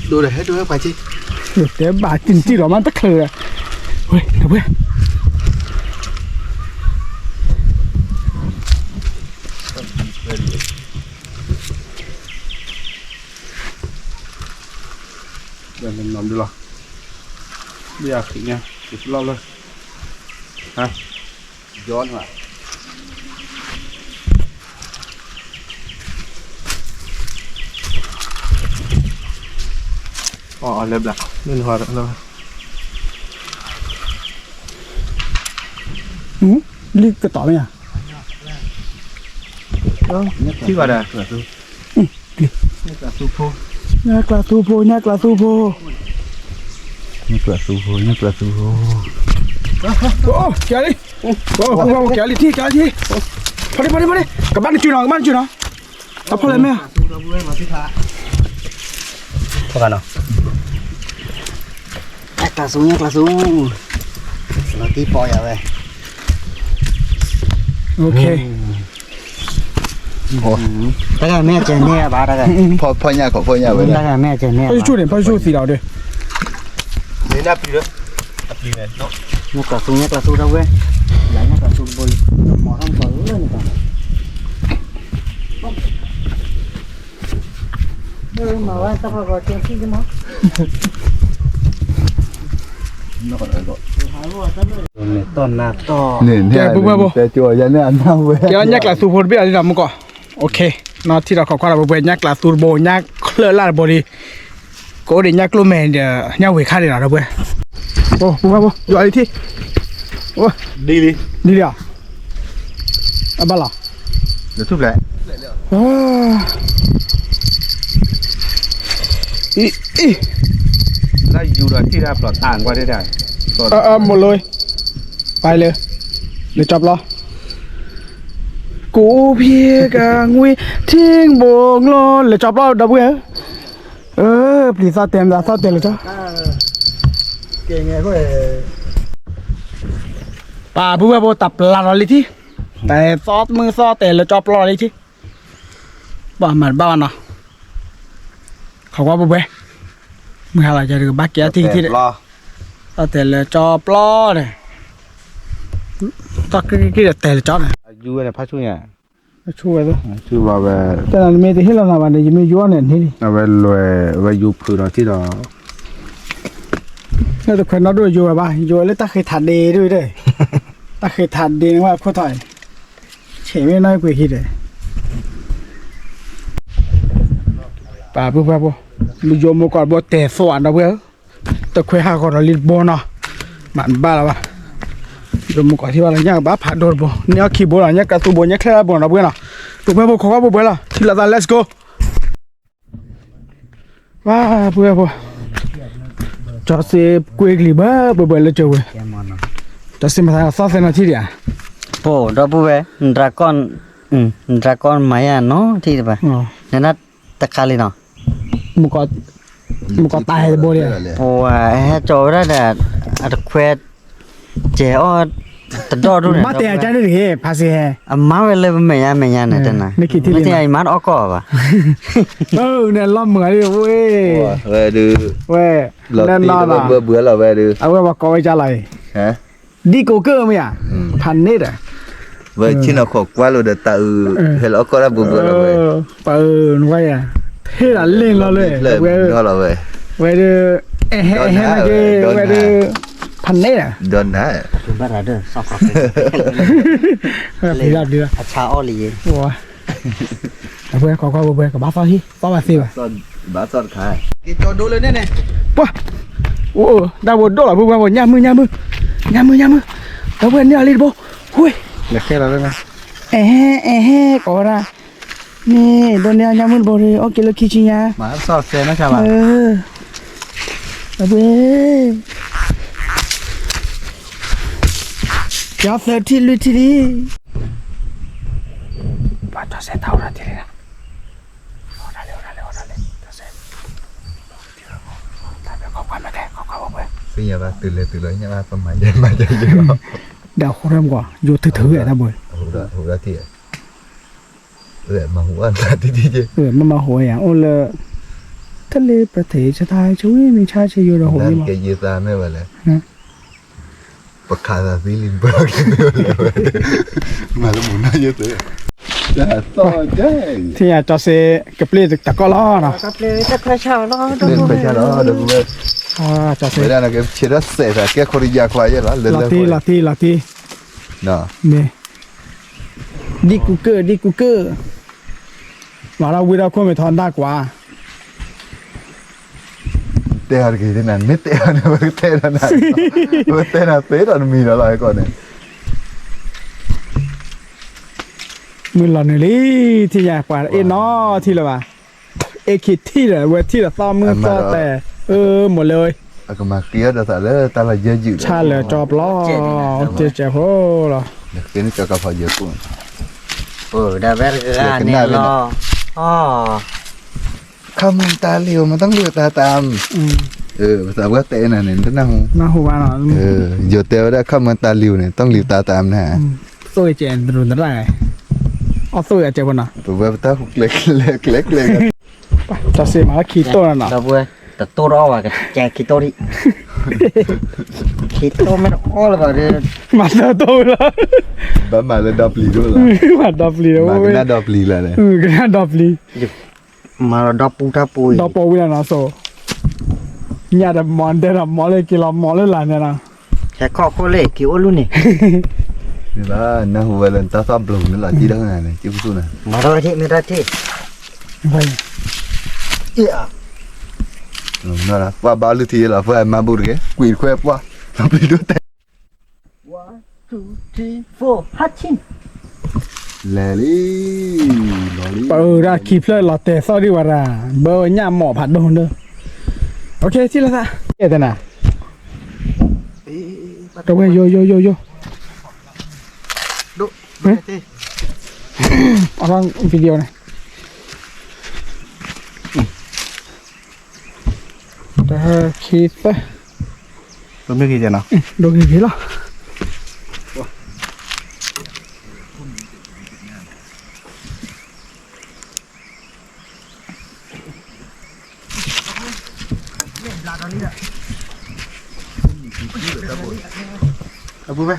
ဒိၣ်ဒီးဟဲဒိၣ်ဟဲပှၤက့, တဲဘၣ်တံၢ်တံၢ်လီၤမးတချုးဒီး, ဝဲ ဝဲ လီၤ, ဒ်အဃံညါ, လီၤလၢ, ဟါ, ယီၤနၤ, အီၤလၢဘျး, မ့ၢ်နဟီ, လံကတီၤမ့ၢ်ဧါ, ထံၣ်ဘၣ်ဒီး ညၣ်ကျၢ်သူဖိ, ညၣ်ကျၢ်သူဖိ, ညၣ်ကျၢ်သူဖိ, ညၣ်ကျၢ်သူဖိ, ကလံၤ, ကလံၤထံ ကလံၤထံ, ဖီဒံ ဖီဒံ ဖီဒံ, ကဘၣ်နစုနီၤ ကဘၣ်နစုနီၤ, အဖီလဲၣ်မ့ၢ်, ဖီကနီၤ, ညၣ်ကျၢ်သူ ညၣ်ကျၢ်သူ, လီၤတံၢ်ပီယၤဝဲ, တၢ်ဂၤမ့ၢ်အကဲန့ၢ်ဘၣ်, တၢ်ဂၤ, ဖီညၣ်ခီ ဖီညၣ်ဝဲ, တၢ်ဂၤမ့ၢ်အကဲန့ၢ်, ဖီဆူၣ်န့ၣ် ဖီဆူၣ်သံလီၤဒီး, ညၣ်ကျၢ်သူ ညၣ်ကျၢ်သူ တၢ်ဝဲ, ညၣ်ကျၢ်သူတဘိလံ, မၤထီၣ်မၤလၢန့ၣ်, မၤဝဲတၢ်ဖီကီၢ်ကဲထံၣ်ကမီၤ, ကဲ ပုၢ်ဝဲၢ်ဖိ, ကဲ ညၣ်ကျၢ်သူဖိတဘ့ၣ်အီၤလံနီၤ မုၢ်ကီၢ်, နီၢ်ထံၣ်ဒီးခိးကွၢ်ဒီး ပှဲၤပှဲၤ ညၣ်ကျၢ်သူတဘိ ညၣ်ချၢလၢ်တဘိလံ, ကအိၣ်ဒီးညၣ်ကျိၣ်မဲာ်ဒီး ညၣ်ဝ့ၤခါန့ၣ်လီၤ ဒီပုၢ်ဝဲၢ်, ပုၢ်ဝဲၢ်ဖိ ယွၤလံထံၣ်, ဒ်လံ, ဒ်လံဧါ, အဘၣ်လီၤ, အံၤ, လၢယူၤဒီးထံၣ်တၢ်ပျီၢ်တၢ်ကွၢ်ဒၣ်, မိၢ်လိ, ပၢ်လၢ, လဲၤကၠီပျီ, ကူဖံကငွံထံဘိကျိ လဲၤကၠီပျီ ဒီပုၢ်ဝဲၢ်ဧၢ, ပျံၤသီၣ်တဲာ်မသး သီၣ်တဲာ်လဲၤကၠီ, ပၢ်ပုၢ်ဝဲၢ်ဖိ တၢ်ပျၢ်လီၤလံထံၣ်, တၢ်သီၣ်မုၢ်သီၣ်တဲာ်လဲၤကၠီပျီလံထံၣ်, ဘၣ်မၤတဘၣ်ဘၣ်နီၤ, ခိးကွၢ်ပှဲၤပှဲၤ, မုၢ်ဟါလီၤကဲတကဘၣ်ကဲထံၣ်ထံၣ်ဒီး, သီၣ်တဲာ်လဲၤကၠီပျီန့ၣ်, သီၣ်ကံၢ်ကံၢ်ဒီးတဲာ်လဲၤကၠီန့ၣ်, ယူၤဝဲန့ၣ် ဖးဆူၣ်ညါ, ဆူၣ်ဝဲ, ဆူၣ်ဘၣ်ဝဲ, တၢ်နမ့ၢ်တဟ့ၣ်လီၤနၤဘၣ်န့ၣ် ယမ့ၢ်ယူၤအီၤန့ၣ်န့ၣ်လံ, အဝဲလွဲၢ် အဝဲယူၤဖုးဒီးထံၣ်ဒီး လၢတခွဲးနီၣ်ဒိၣ်ယိၤဝဲဘၣ်, ယိၤဝဲလၢတၢ်ဃ့ထးဒ့ဒၣ်, တၢ်ဃ့ထးဒ့န့ၣ်ဝဲအခိၣ်ထီၣ်, ဆဲးမ့ၢ်နီၢ်ကွံာ်ခံဒီး, ပၢ်ပုၢ်ဝဲၢ်ဖိ, ယိၤမုၢ်ကီၢ်တဘိတဲာ်သိးဒီပုၢ်ဝဲၢ်ဧၢ, တခွဲးဟးဂီၤဒီးလံတဘိနီၤ, မၤတဘၣ်လၢၤဘၣ်, ယိၤမုၢ်ကီၢ်ထံၣ်ဘၣ်လၢညၣ်ကဘၣ်ဖးဒိၣ်တဘိ, န့ၢ်အီၣ်ခံဘိလီၤ, ညၣ်ကျၢ်သူဘိ ညၣ်ချၢလၢ်ဘိနီၤ ဒီပုၢ်ဝဲၢ်နီၤ, ပုၢ်ဝဲၢ်ဖိ ခိးကွၢ်ပှဲၤပှဲၤလီၤ, ထံၣ်လိာ်သး let's go. ဝါ ပုၢ်ဝဲၢ်ဖိ, ကၠီစ့ကွ့ကလံၤဘၣ် ပှဲၤပှဲၤလၢကၠီဝဲ, ကၠီစ့မၤသးသီၣ်သဲနီၤထံၣ်ဒံးဧါ, ဖိ ဒီပုၢ်ဝဲၢ် dragon, နတၢ်ကီမၤယါနီၤထံၣ်တဘၣ်, နနၢ်တခါလံနီၤ, မုၢ်ကီးတၢ်ဟဲတဘိလံ, ပဝဲဟဲကၠီဝဲဒၣ်ဒီး အတခွဲ ကဲအီၣ်တဒီဒိၣ်န့ၣ် ဘၣ်တဲအကါန့ၣ်တဂ့ၤ ဖးစ့ဟဲ, အမၤဝဲလၢပမဲာ်ညါမဲာ်ညါန့ၣ်တနၤ, မ့ၢ်ယမၤတအီၣ်ကီၢ်ဘၣ်, နလီၤမုာ်လံဝဲ, ဝဲဒုး, ဝဲ, လီၤတံၢ်လီၤဘၢဘၢလီၤဝဲဒုး, အဝဲပှၤကိးဝဲကၢ်လီၤအံၤ, ဒ်ကိးကၢၢ်မ့ၢ်ဧါ, ဖးန့ၣ်ဒီး, ဝဲဆ့ၣ်နီၤခိးကွၢ်လိာ်ဒီးတၢ်အုး, ဟဲလီၤအီၣ်ကီၢ်တၢ်ဘၢဘၢလီၤဝဲ, ပှၤအုးနဝဲယၤ, ဟ့ၣ်လီၤလ့ၣ်လီၤလၢ, ဝဲဒုး, အဲၣ်ဟဲအဲၣ်ဟဲနာ်က့, ဝဲဒုး, ဖးန့ၣ်ဒီး, ဒီးနၤ, ပျံၤတၢ်ဒၢ, အဆါအီၣ်လံယဲ, အဝဲကွၢ်ကွၢ်ဝဲဝဲ ကဘၣ်သီၣ်ဟံၣ် သီၣ်ဘၣ်သ့ဘၣ်, က့ၤကၠီဒိလၢန့ၣ်န့ၣ်, ပှၤ, အိၣ်, တၢ်ဘိဒိၣ်လီၤ ဖုဖု ညၣ်မုၢ် ညၣ်မုၢ်, ညၣ်မုၢ် ညၣ်မုၢ်, ဒီပုၢ်ဝဲၢ်န့ၢ်အီၤလံတဘိ, ဝ့, အဲၣ်ဟဲအဲၣ်ဟဲ ကိးဝဲဒၣ်, န့ၣ် ဒိးန့ၢ်အီၤညၣ်မုၢ်တဘိဒီး အီၣ်က့ၤလၢခံဆံညါ, ဒီပုၢ်ဝဲၢ်, ကသၢထံၣ်လွံၢ်ထံၣ်လံ, ဘၣ်တၢ်စဲးတၢ်အိၣ်ဒၣ်တ့ၢ်လံ, အိၣ်ဒၣ်လံ အိၣ်ဒၣ်လံ အိၣ်ဒၣ်လံ, တၢ်စဲး, တၢ်ဘၣ်ခီကွၢ်မဲာ်တဲ ခီကွၢ်ဝဲ, သ့ၣ်ညါဘၣ်တုၤလဲၤတုၤလီၤ ညၣ်ဘၣ်ပမၤယဲမၤယဲလီၤ, ဒီးဃိထီၣ်မကွၢ် ယိၤထုထုဝဲတၢ်ဘိ, ဟူးထီၣ်ထံၣ်, မၤဟူးအါတံၢ်တံၢ်, မ့ၢ်မၤဟူးဝဲယၤ အိၣ်လၢ, တလ့ပထံးဆထါဆဝံမ့ၢ်ဆါဆယိၤဒီးဟူးလံမး, ကဲယသးမ့ၢ်ဝဲလဲၣ် ပခးသးသံလံ ပှၤက့ၤမ့ၢ်ဝဲလဲၣ်ဝဲ, မၤလၢမူၤနၢ်ယဲၢ်သု, တၢ်သီၣ်ကဲ, ထံၣ်ညါကၠီစ့, ကပျ့ၢ်တၢ်ကီၢ်လီၤနီၤ, ကပျ့ၢ်တၢ်ခွဲးဆၢလီၤ, ကပျ့ၢ်ခွဲးဆၢလီၤ ဒီပုၢ်ဝဲၢ်, ကၠီစ့, ဝဲဒၣ်နကဆဲးထီၣ်စဲးသးကဲခိၣ်တယါခွါယဲၢ်လီၤ လၢလၢ, လီၤတံၢ်လီၤတံၢ်လီၤတံၢ်, မ့ၢ်, ဒ်ကူကၢၢ် ဒ်ကူကၢၢ်, မၤထီၣ်ဝံထီၣ်ခိၣ်မ့ၢ်ထီၣ်ဒၣ်ကွၢ် တဲအီၤတဂ့ၤ နမ့ၢ်တဲအီၤန့ၣ် ပကတဲဒီးနၤ, ပကတဲနၤသ့ဒီးနမံၤဒီးလီၤ ဟဲကီးန့ၣ်, မုၢ်လီၤနုာ်လံ, ထံၣ်ညါပှၤအ့ၣ်နီထံၣ်လၢၤဘၣ်, အ့ၣ်ခံထံၣ်ဒီး ဝဲထံၣ်ဒီးသီၣ်မုၢ်သီၣ်တဲာ်, အၢ မိၢ်လၢ, အကမၤဃံအီၣ်ဒီးသးလၢတၢ်လီၢ်ယဲၢ်ယုာ်, ဆါလၢကၠီပျီ, ကဲကဲဖိလီၤ, ပဝဲတဂၤန့ၣ်လီၤ, ခီမုၢ်နတၢ်လံၤဧိၤ မ့ၢ်တၢ်မုၢ်တၢ်တၢ်, ပသးပှၢ်တဲနၤန့ၣ် နတနၢ်ဟူ, နၢ်ဟူဘၣ်နီၤ, ယိၤတဲဝဲဒၣ် ခီမုၢ်နတၢ်လံၤဧိၤန့ၣ် တၢ်မုၢ်တၢ်တၢ်မနုၤ, သိၣ်ကဲတရူးတရၣ်, အီၣ်သိၣ်ကဲပနီၤ, ပဝဲပတၢ်ဟူးကျဲကျဲကျဲကျဲ, တၢ်စ့မၤလၢခံတိၢ်နီၤ, တတိၢ်တအီၣ်ဘၣ် ကဲခံတိၢ်ဒံး, ခံတိၢ်မ့ၢ်တအီၣ်လၢၤဘၣ်ဒီး, မၤသၢတိၢ်လီၤ, ဘၣ်မၤလၢဒီပျံၤဒိၣ်လီၤ, မၤဒီပျံၤဒီး, မၤကနၣ်ဒီပျံၤလီၤ, ကနၣ်ဒီပျံၤ မၤဒီးဒီပူၤတၢ်ပူၤအံၤ, ဒီပူၤဝံၤလီၤနီၤ စိ, ညၣ်ဒီးမီၤဒဲဒီးမီၤလၢက့ၤလီၤမီၤလၢလာ်န့ၣ်နီၤ, ဟဲခီၣ်ခိၣ်လၢက့ၤအိၣ်လူၢ်န့ၣ်, မ့ၢ်ဘၣ်နၢ်ဟူဝဲလၢနတၢ်သီၣ်ဘျုးန့ၣ်လီၤ ကံၣ်ဒၣ်နၤန့ၣ် ကံၣ်ပူၤသူၣ်နၤ, မၤထီၣ်ဝဲထံၣ်မ့ၢ်တၢ်ထံၣ်, ပှၤဘၣ်လုၢ်ထံလီၤ ပှၤမၤဘူၣ်တဂ့ၤ ကွံာ်တခွဲပှၢ်, ပျံၤဒိၣ်တဲ လဲၤလံ, လီၤလံ, ပအုးဒၣ်ခံဖျၢၣ်လီၤတဲာ်သီၣ်ဒံးဝဲဒၣ်, ဘၢညၣ်မီၢ်ဖးဒိၣ်ဒၢ, ထံၣ်လီၤသး, ကဲတနၤ, တဝဲယိယိယိယိ, အီၣ် video န့ၣ် တၢ်ခံသၢ, ဒိၣ်မ့ၢ်ဂ့ၤနီၤ, ဒိၣ်ဂ့ၤဂ့ၤလီၤ, အပူၤဖဲ,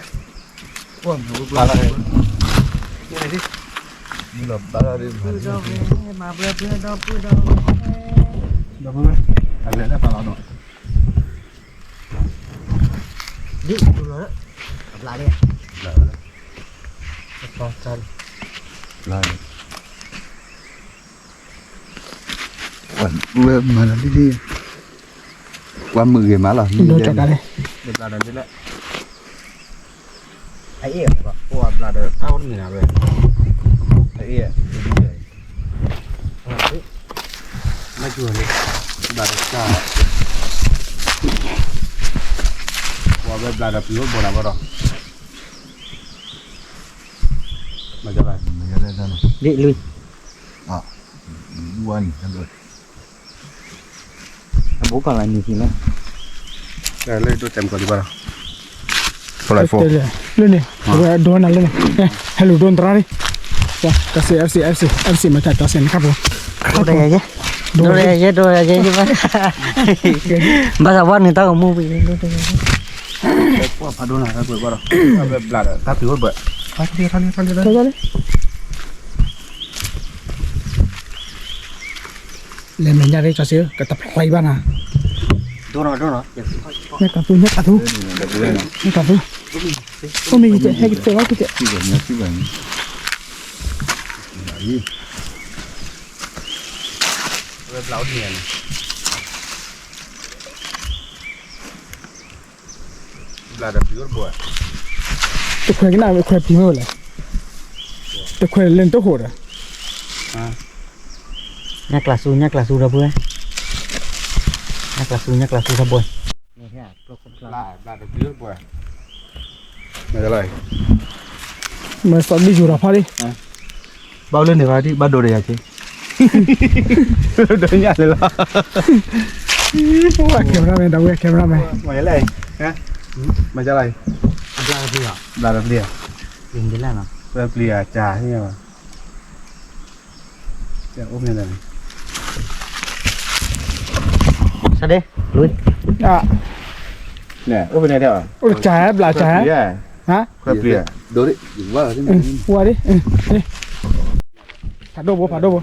လီၤဘၣ်လီၤ, ဒီပုၢ်ဝဲၢ်, အလဲၤလၢပာ်လီၤနီၤ, ဒ်အပူၤလီၤ, အဘျါလံ, ဘျါလံ, ဘျါလံ, ဝဲမၤလီၤလံ, ကွၢ်မုာ်ဂ့ၤမးလီၤ, ဒိၣ်ကၢ်ကါလံ, ဘျါဒီးလံလၢ အအ့ၣ်, ပှၤဘျါဒီးတၢ်အိၣ်တမံၤနၤဝဲ, အအ့ၣ်, မၤကၠူၤန့ၣ်, ဘျါဒီးတၢ်, ပှၤဝဲဘျါဒီးပျံၤအိၣ်ဘိနၤဘၣ်ဒီး, ဒ်လွံၢ် အဘိကီၢ်လၢနံၤထံလၢ လၢဒိၣ်တဲမကီၤဒံးဘၣ်လီၤ လၢန့ၣ် အဝဲဒိနၤလၢန့ၣ် ဟဲလူၤဒိနသရၣ်လံ ကၠီစ့ FC FC FC မၤတၢ်ကၠီစ့န့ၣ်ခါဖိ ဒိတယဲယဲ ဒိတယဲယဲ ဒိတယဲယဲဘၣ် ဘၣ်သးဝါနုာ်တၢ်ကမူပှၤ ဒိတယဲယဲ ပှၤဖးဒိနၤ တၢ်ကွဲးဘၣ်ဒီး ဘျးဒီး တၢ်ပျံၤအိၣ်ဘၣ် လဲၤမဲာ်ညါရ့ ကၠီစ့ဧၢ ကတဖျါအံၤဘၣ်နၤ ဒိနီၤ ဒိနီၤ ညၣ်ကးသူ ညၣ်ကးသူ ညၣ်ကးသူ အိၣ်မ့ၢ်ယတဲ ဟဲကတဲဘၣ်ကတဲ ဘျးဒီးပျံၤအိၣ်တဘိ တခွဲကနၣ် ခွဲပျံၤမ့ၢ်ဝဲလဲၣ် တခွဲလၢနတအိၣ်ဃိဒီး ညၣ်ကျးစူ ညၣ်ကျးစူထီဘိ ညၣ်ကျးစူ ညၣ်ကျးစူထီဘိ ဘျးဒီးပျံၤအိၣ်တဘိ မ့ၢ်စီၤဒံၣ်ယူၤဒီးဖီလံ ဘၣ်လၢန့ၣ်ဘၣ်ဒံး ဘၣ်ဒိတယၤက့ ဒိညၣ်လၢလီၤ cameraman ဒီးဝဲ cameraman မ့ၢ်လဲၣ် မ့ၢ်လဲၣ် ဘျးဒီးပျံၤ ဘျးဒီးပျံၤ ပျံၤအကၢ စဒ့ လွံၢ် အိၣ်ဖဲန့ၣ် အိၣ်ကၢ ဘျးကၢ ဟါ ခွဲပျံၤ ဝါဒ် ဖးဒိၣ်ဘိ ဖးဒိၣ်ဘိ ဒ်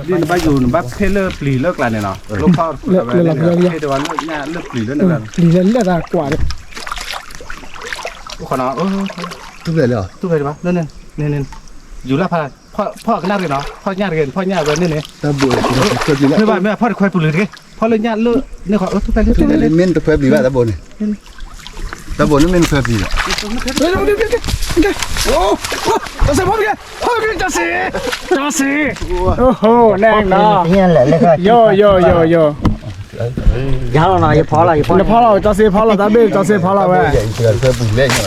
နဘၣ်ယူၤ နဘၣ်ဖဲလၢပျံၤလၢကျါန့ၣ်နီၤ လၢခီၣ် လၢလီၤဖဲလၢ ဖဲတဝါလၢညၣ်လၢပျံၤလၢန့ၣ် ပျံၤလၢလၢတၢ်ကွၢ်ဒီး အိၣ်ခီနီၤ တူၢ်ဖဲလၢ တူၢ်ဖဲတဘၣ် လၢန့ၣ် ယူၤလၢဖး ဖီၣ်ကနၣ်တဂ့ၤနီၤ ဖီၣ်ညၣ်တဂ့ၤ ဖီၣ်ညၣ်ဝဲန့ၣ်န့ၣ် မ့ၢ်ဘၣ် မ့ၢ်ဖီၣ်တခွဲပူၤလၢတဂ့ၤ ဖီၣ်လၢညၣ်လၢ န့ၣ်ခီ တူၢ်ဖဲလၢ တူၢ်ဖဲလၢ မ့ၢ်တခွဲပျံၤဘၣ်တဘိန့ၣ် တဘိန့ၣ်မ့ၢ်တခွဲပျံၤဘၣ် ကၠီစ့ဖီၣ်တဂ့ၤ ဖီၣ်တဂ့ၤ ကၠီစ့ ကၠီစ့ အိၣ်ဟိ နဲနီၤ ယိၤ ယိၤ ယိၤ ယိၤ ယၤလီၤနီၤ ယဖီလီၤ ယဖီလီၤ ကၠီစ့ဖီလီၤ တၢ်ဘ့ၣ် ကၠီစ့ဖီလီၤဝဲ ယ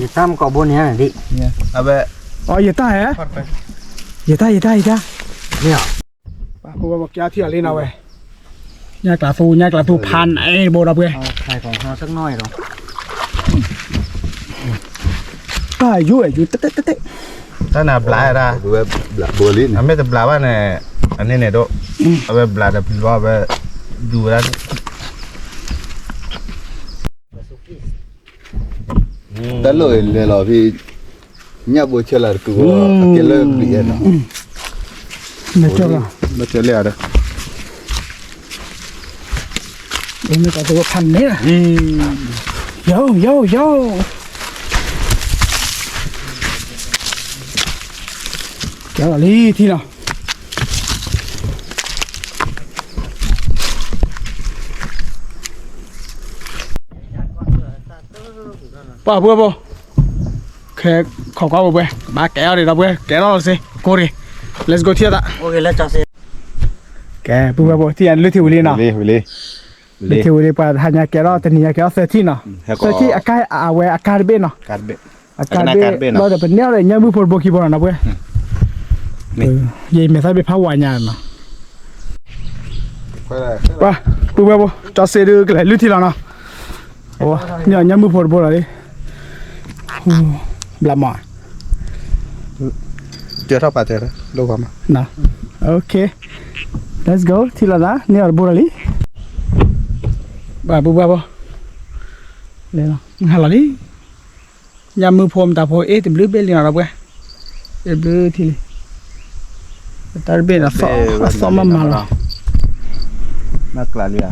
တၢ်မကီၢ်ဘိန့ၣ်ဒ် အဝဲ အီ ယတၢ်ဟဲ ယတၢ် ယတၢ် ယတၢ် မ့ၢ်အီၤ ပှၤဖိဝဲပှၤကဲထီၣ်ထံၣ်အီၤလံနီၤဝဲ ညၣ်ကျးသူ ညၣ်ကျးသူ ဖးနးအံၤတဘိဒီပုၢ်ဝဲၢ် တၢ်ယူၤယူၤ တတဲတတဲ တၢ်နဘျးဒၣ် အမ့ၢ်တဘျးဘၣ်န့ၣ် အန့ၣ်န့ၣ်ဒိၣ် အဝဲဘျးဒီးပျံၤဘၣ်ဝဲ ယူၤဝဲဒၣ် တၢ်လိၣ်အံၤလဲၤလီၤဖဲ ညၣ်ဘိဆဲလၢတကုၤအီၤ အကဲလၢဘျံးအဲၣ်နီၤ မ့ၢ်ကၠီလီၤ မ့ၢ်ကၠီလီၤဒီး မ့ၢ်ကၠီလီၤ ယိၤ ယိၤ ယိၤ ကဲလီၤလံထံလီၤ ပှၤပုၢ်ဖိ ခဲခိးကွၢ်ပှဲၤပှဲၤ ဘၣ်ကဲအီၤဒံးဒီပုၢ်ဝဲၢ် ကဲထီၣ်စ့ ကိၢ်ရ့ၣ် let's go ထံၣ်သး ကဲ ပုၢ်ဖိ ထံၣ်ယၤ လုၢ်ထံဝံၤလံနီၤ လုၢ်ထံဝံၤလံ ပှၤဟးညါကဲထီၣ်တနံၤညါကဲထီၣ်သၢထံၣ်နီၤ သၢထံၣ် အကါ အဝဲအကါတဘ့ၣ်နီၤ အကါတဘ့ၣ် ဘၣ်ဒီးပန့ၢ်အီၤဒီး ညၣ်မုၢ်ဖိတဘိခံဘိနီၤ နပှဲၤ ယမဲာ်သၣ်ဘ့ၣ်ဖးဝါညါနီၤ ပှၤ ပုၢ်ဝဲၢ်ဖိ ကၠီစ့ဒုးကလဲၤလုၢ်ထံလီၤနီၤ ညၣ်မုၢ်ဖိတဘိလီၤလံ ဘျးမး ကဲထီၣ်ပာ်တဲလၢ ဒိၣ်ပှၤမး OK let's go ထံလီၤသး န့ၢ်အီၤတဘိလီၤလံ ပှၤ ပုၢ်ဝဲၢ်ဖိ လဲၤလီၤ ဟါလီၤလံ ညၣ်မုၢ်ဖိမတၤဖိ အ့ၣ်တဘျုးဘ့ၣ်လံနီၤ ဒီပုၢ်ဝဲၢ် အ့ၣ်တဘျုးထံလံ တၢ်တဘ့ၣ်န့ၣ် အသီၣ်မးမးလီၤ မ့ၢ်ကျးလံဧါ ထံလီၤ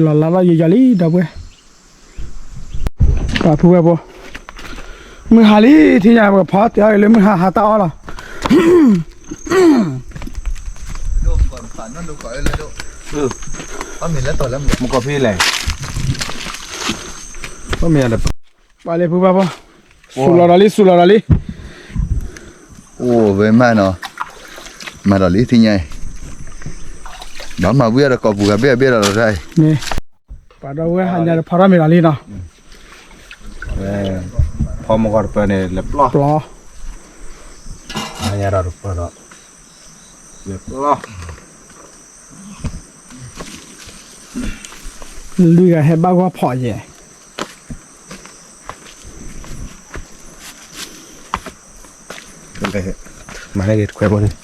လါလီၤယီၤယီၤလံ ဒီပုၢ်ဝဲၢ် ပှၤ ပုၢ်ဝဲၢ်ဖိ မုၢ်ဟါလံ ထံၣ်ညါ ပကဖီတဲအီၤလၢမုၢ်ဟါ ဟါတၢ်အီၣ်လီၤ မကီၢ်ဖံလဲၣ် ပှၤလၢ ပုၢ်ဝဲၢ်ဖိ စူၤလီၤဒီးလံ စူၤလီၤဒီးလံ အိၣ်ဝဲမးနီၤ မၤဒီးလံထံၣ်ညါအံၤ, ဘၣ်မၤဝံၤအီၤဒီးကိာ်ပူၤဂၤဘ့ၣ်အဘ့ၣ်ဒီးလီၤတၢ်အံၤ, ပှၤဒီပုၢ်ဝဲၢ်ဟါညါဒီးဖီထီၣ်မ့ၤလီၤလံနီၤ, ဖီမဂီၤတပၢၢ်န့ၣ် လဲၤပျီ, ပျီ, ဟါညါဒီးတပၢၢ်ဒီး လဲၤပျီ လွံၢ်ဂၤဟဲဘၣ်ဂီၢ်ဖီးယဲၢ်, မၤန့ၢ်ဂ့ၤတခွဲးဖိန့ၣ်,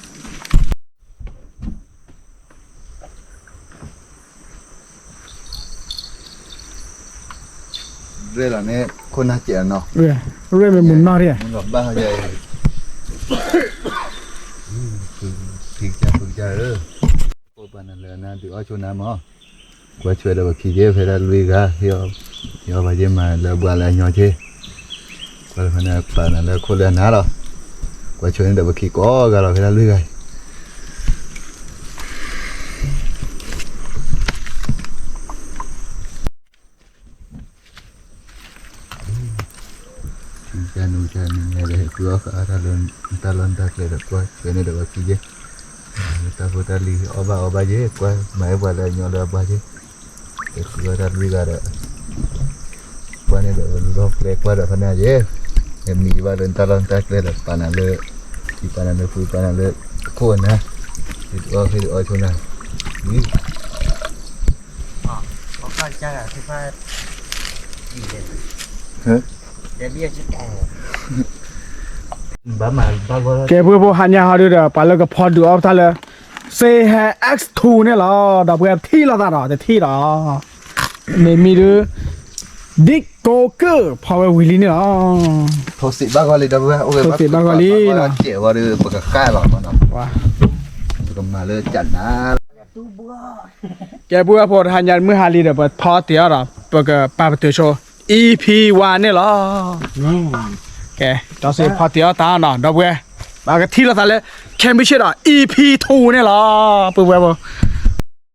ရဲၣ်လီၤန့ၣ် ခိၣ်နၢ်စဲးနီၤ, ရဲၣ်မ့ၢ်မုၢ်နီၢ်ဒၣ်, ဘၣ်ယဲၢ်, ဖုကစၢ်ဖုကစၢ်ဧၢ, ပှၤနၤလၢနၤဒုးအီၣ်ဆိနၤမး, ကွၢ်ဆွဲဒီးပခံက့ၤ ဖဲဒၣ်လွံၢ်ဂၤ, ဟ့ၣ်အီၣ်ဘၣ်က့ၤမၤလၢအဘှါလၢအညီက့ၤ, ကွၢ်လၢဖဲန့ၣ်ပာ်နၤလၢခိၣ်လၢအနၤလီၤ, ကွၢ်ဆွဲန့ၣ်ဒီးပခံကိးဂၤလီၤ ဖဲဒၣ်လွံၢ်ဂၤအံၤ ထံကနူကနံၤညါဒီး ဟဲဃုအီၣ်ဃာ်အါထီၣ်လၢ တၢ်လီၢ်တၢ်ကျဲဒီး ကွၢ်ဆွဲန့ၣ်ဒီးပခံက့ၤ, တၢ်ဖိတၢ်လံၤအီၣ်ဘၣ်အီဘၣ်က့ၤ ကွၢ်မၤဟဲပှၤလၢအညီလၢအဘှါက့ၤ, ဟဲဃုအီၣ်တၢ်လွံၢ်ဂၤဒီး ကွၢ်န့ၣ်ဒီးလီၢ်ကျဲကွၢ်ဒီးဖဲန့ၣ်ယဲၢ်, ဟဲမံဘၣ်လၢတၢ်လီၢ်တၢ်ကျဲဒီး ပာ်နၤလၢ ထံပာ်နၤလၢဖုပာ်နၤလၢ ခိၣ်အနၤ, ဟ့ၣ်ဒုးအီၣ်ဟ့ၣ်ဒုးအီၣ်ဆိနၤ, ဝံၤ ကဲ ပုၢ်ဖိဟါညါဟီဒုဒီး ပှၤလၢကဖီဒုးအီၣ်ပတၢ်လၢ စ့ဟဲ X two န့ၣ်လီၤ, ဒီပုၢ်ဝဲၢ်ထံၣ်လိာ်သးဒီး တထံၣ်ဒီး မ့မ့ၢ်ဒု ဒ်ကိးကၢၢ်ဖီဝဲဝံၤလံန့ၣ်လီၤ, ထိၣ်စံးဘၣ်ဂီၢ်လံ ဒီပုၢ်ဝဲၢ် ထိၣ်စံးဘၣ်ဂီၢ်လံ, စဲးဝဲဒု ပကဃၣ်လီၤမနီၤ, ပကမၤလၢကနၤ ကဲ ပုၢ်ဝဲၢ်ဖိ တဟါညါမုၢ်ဟါလံဒီး ပဖီတ့ၢ်အီၣ်ဒီး ပကပာ်ပတုာ်ဆိ EP one န့ၣ်လီၤ, ကဲ ဒီးစ့ဖီတ့ၢ်အီၣ်တၢ်နီၤ ဒီပုၢ်ဝဲၢ်, ပကထံၣ်လိာ်သးလၢ ခဲမုၢ်ဆ့ၣ်ဒီး EP two န့ၣ်လီၤ ပုၢ်ဝဲၢ်ဖိ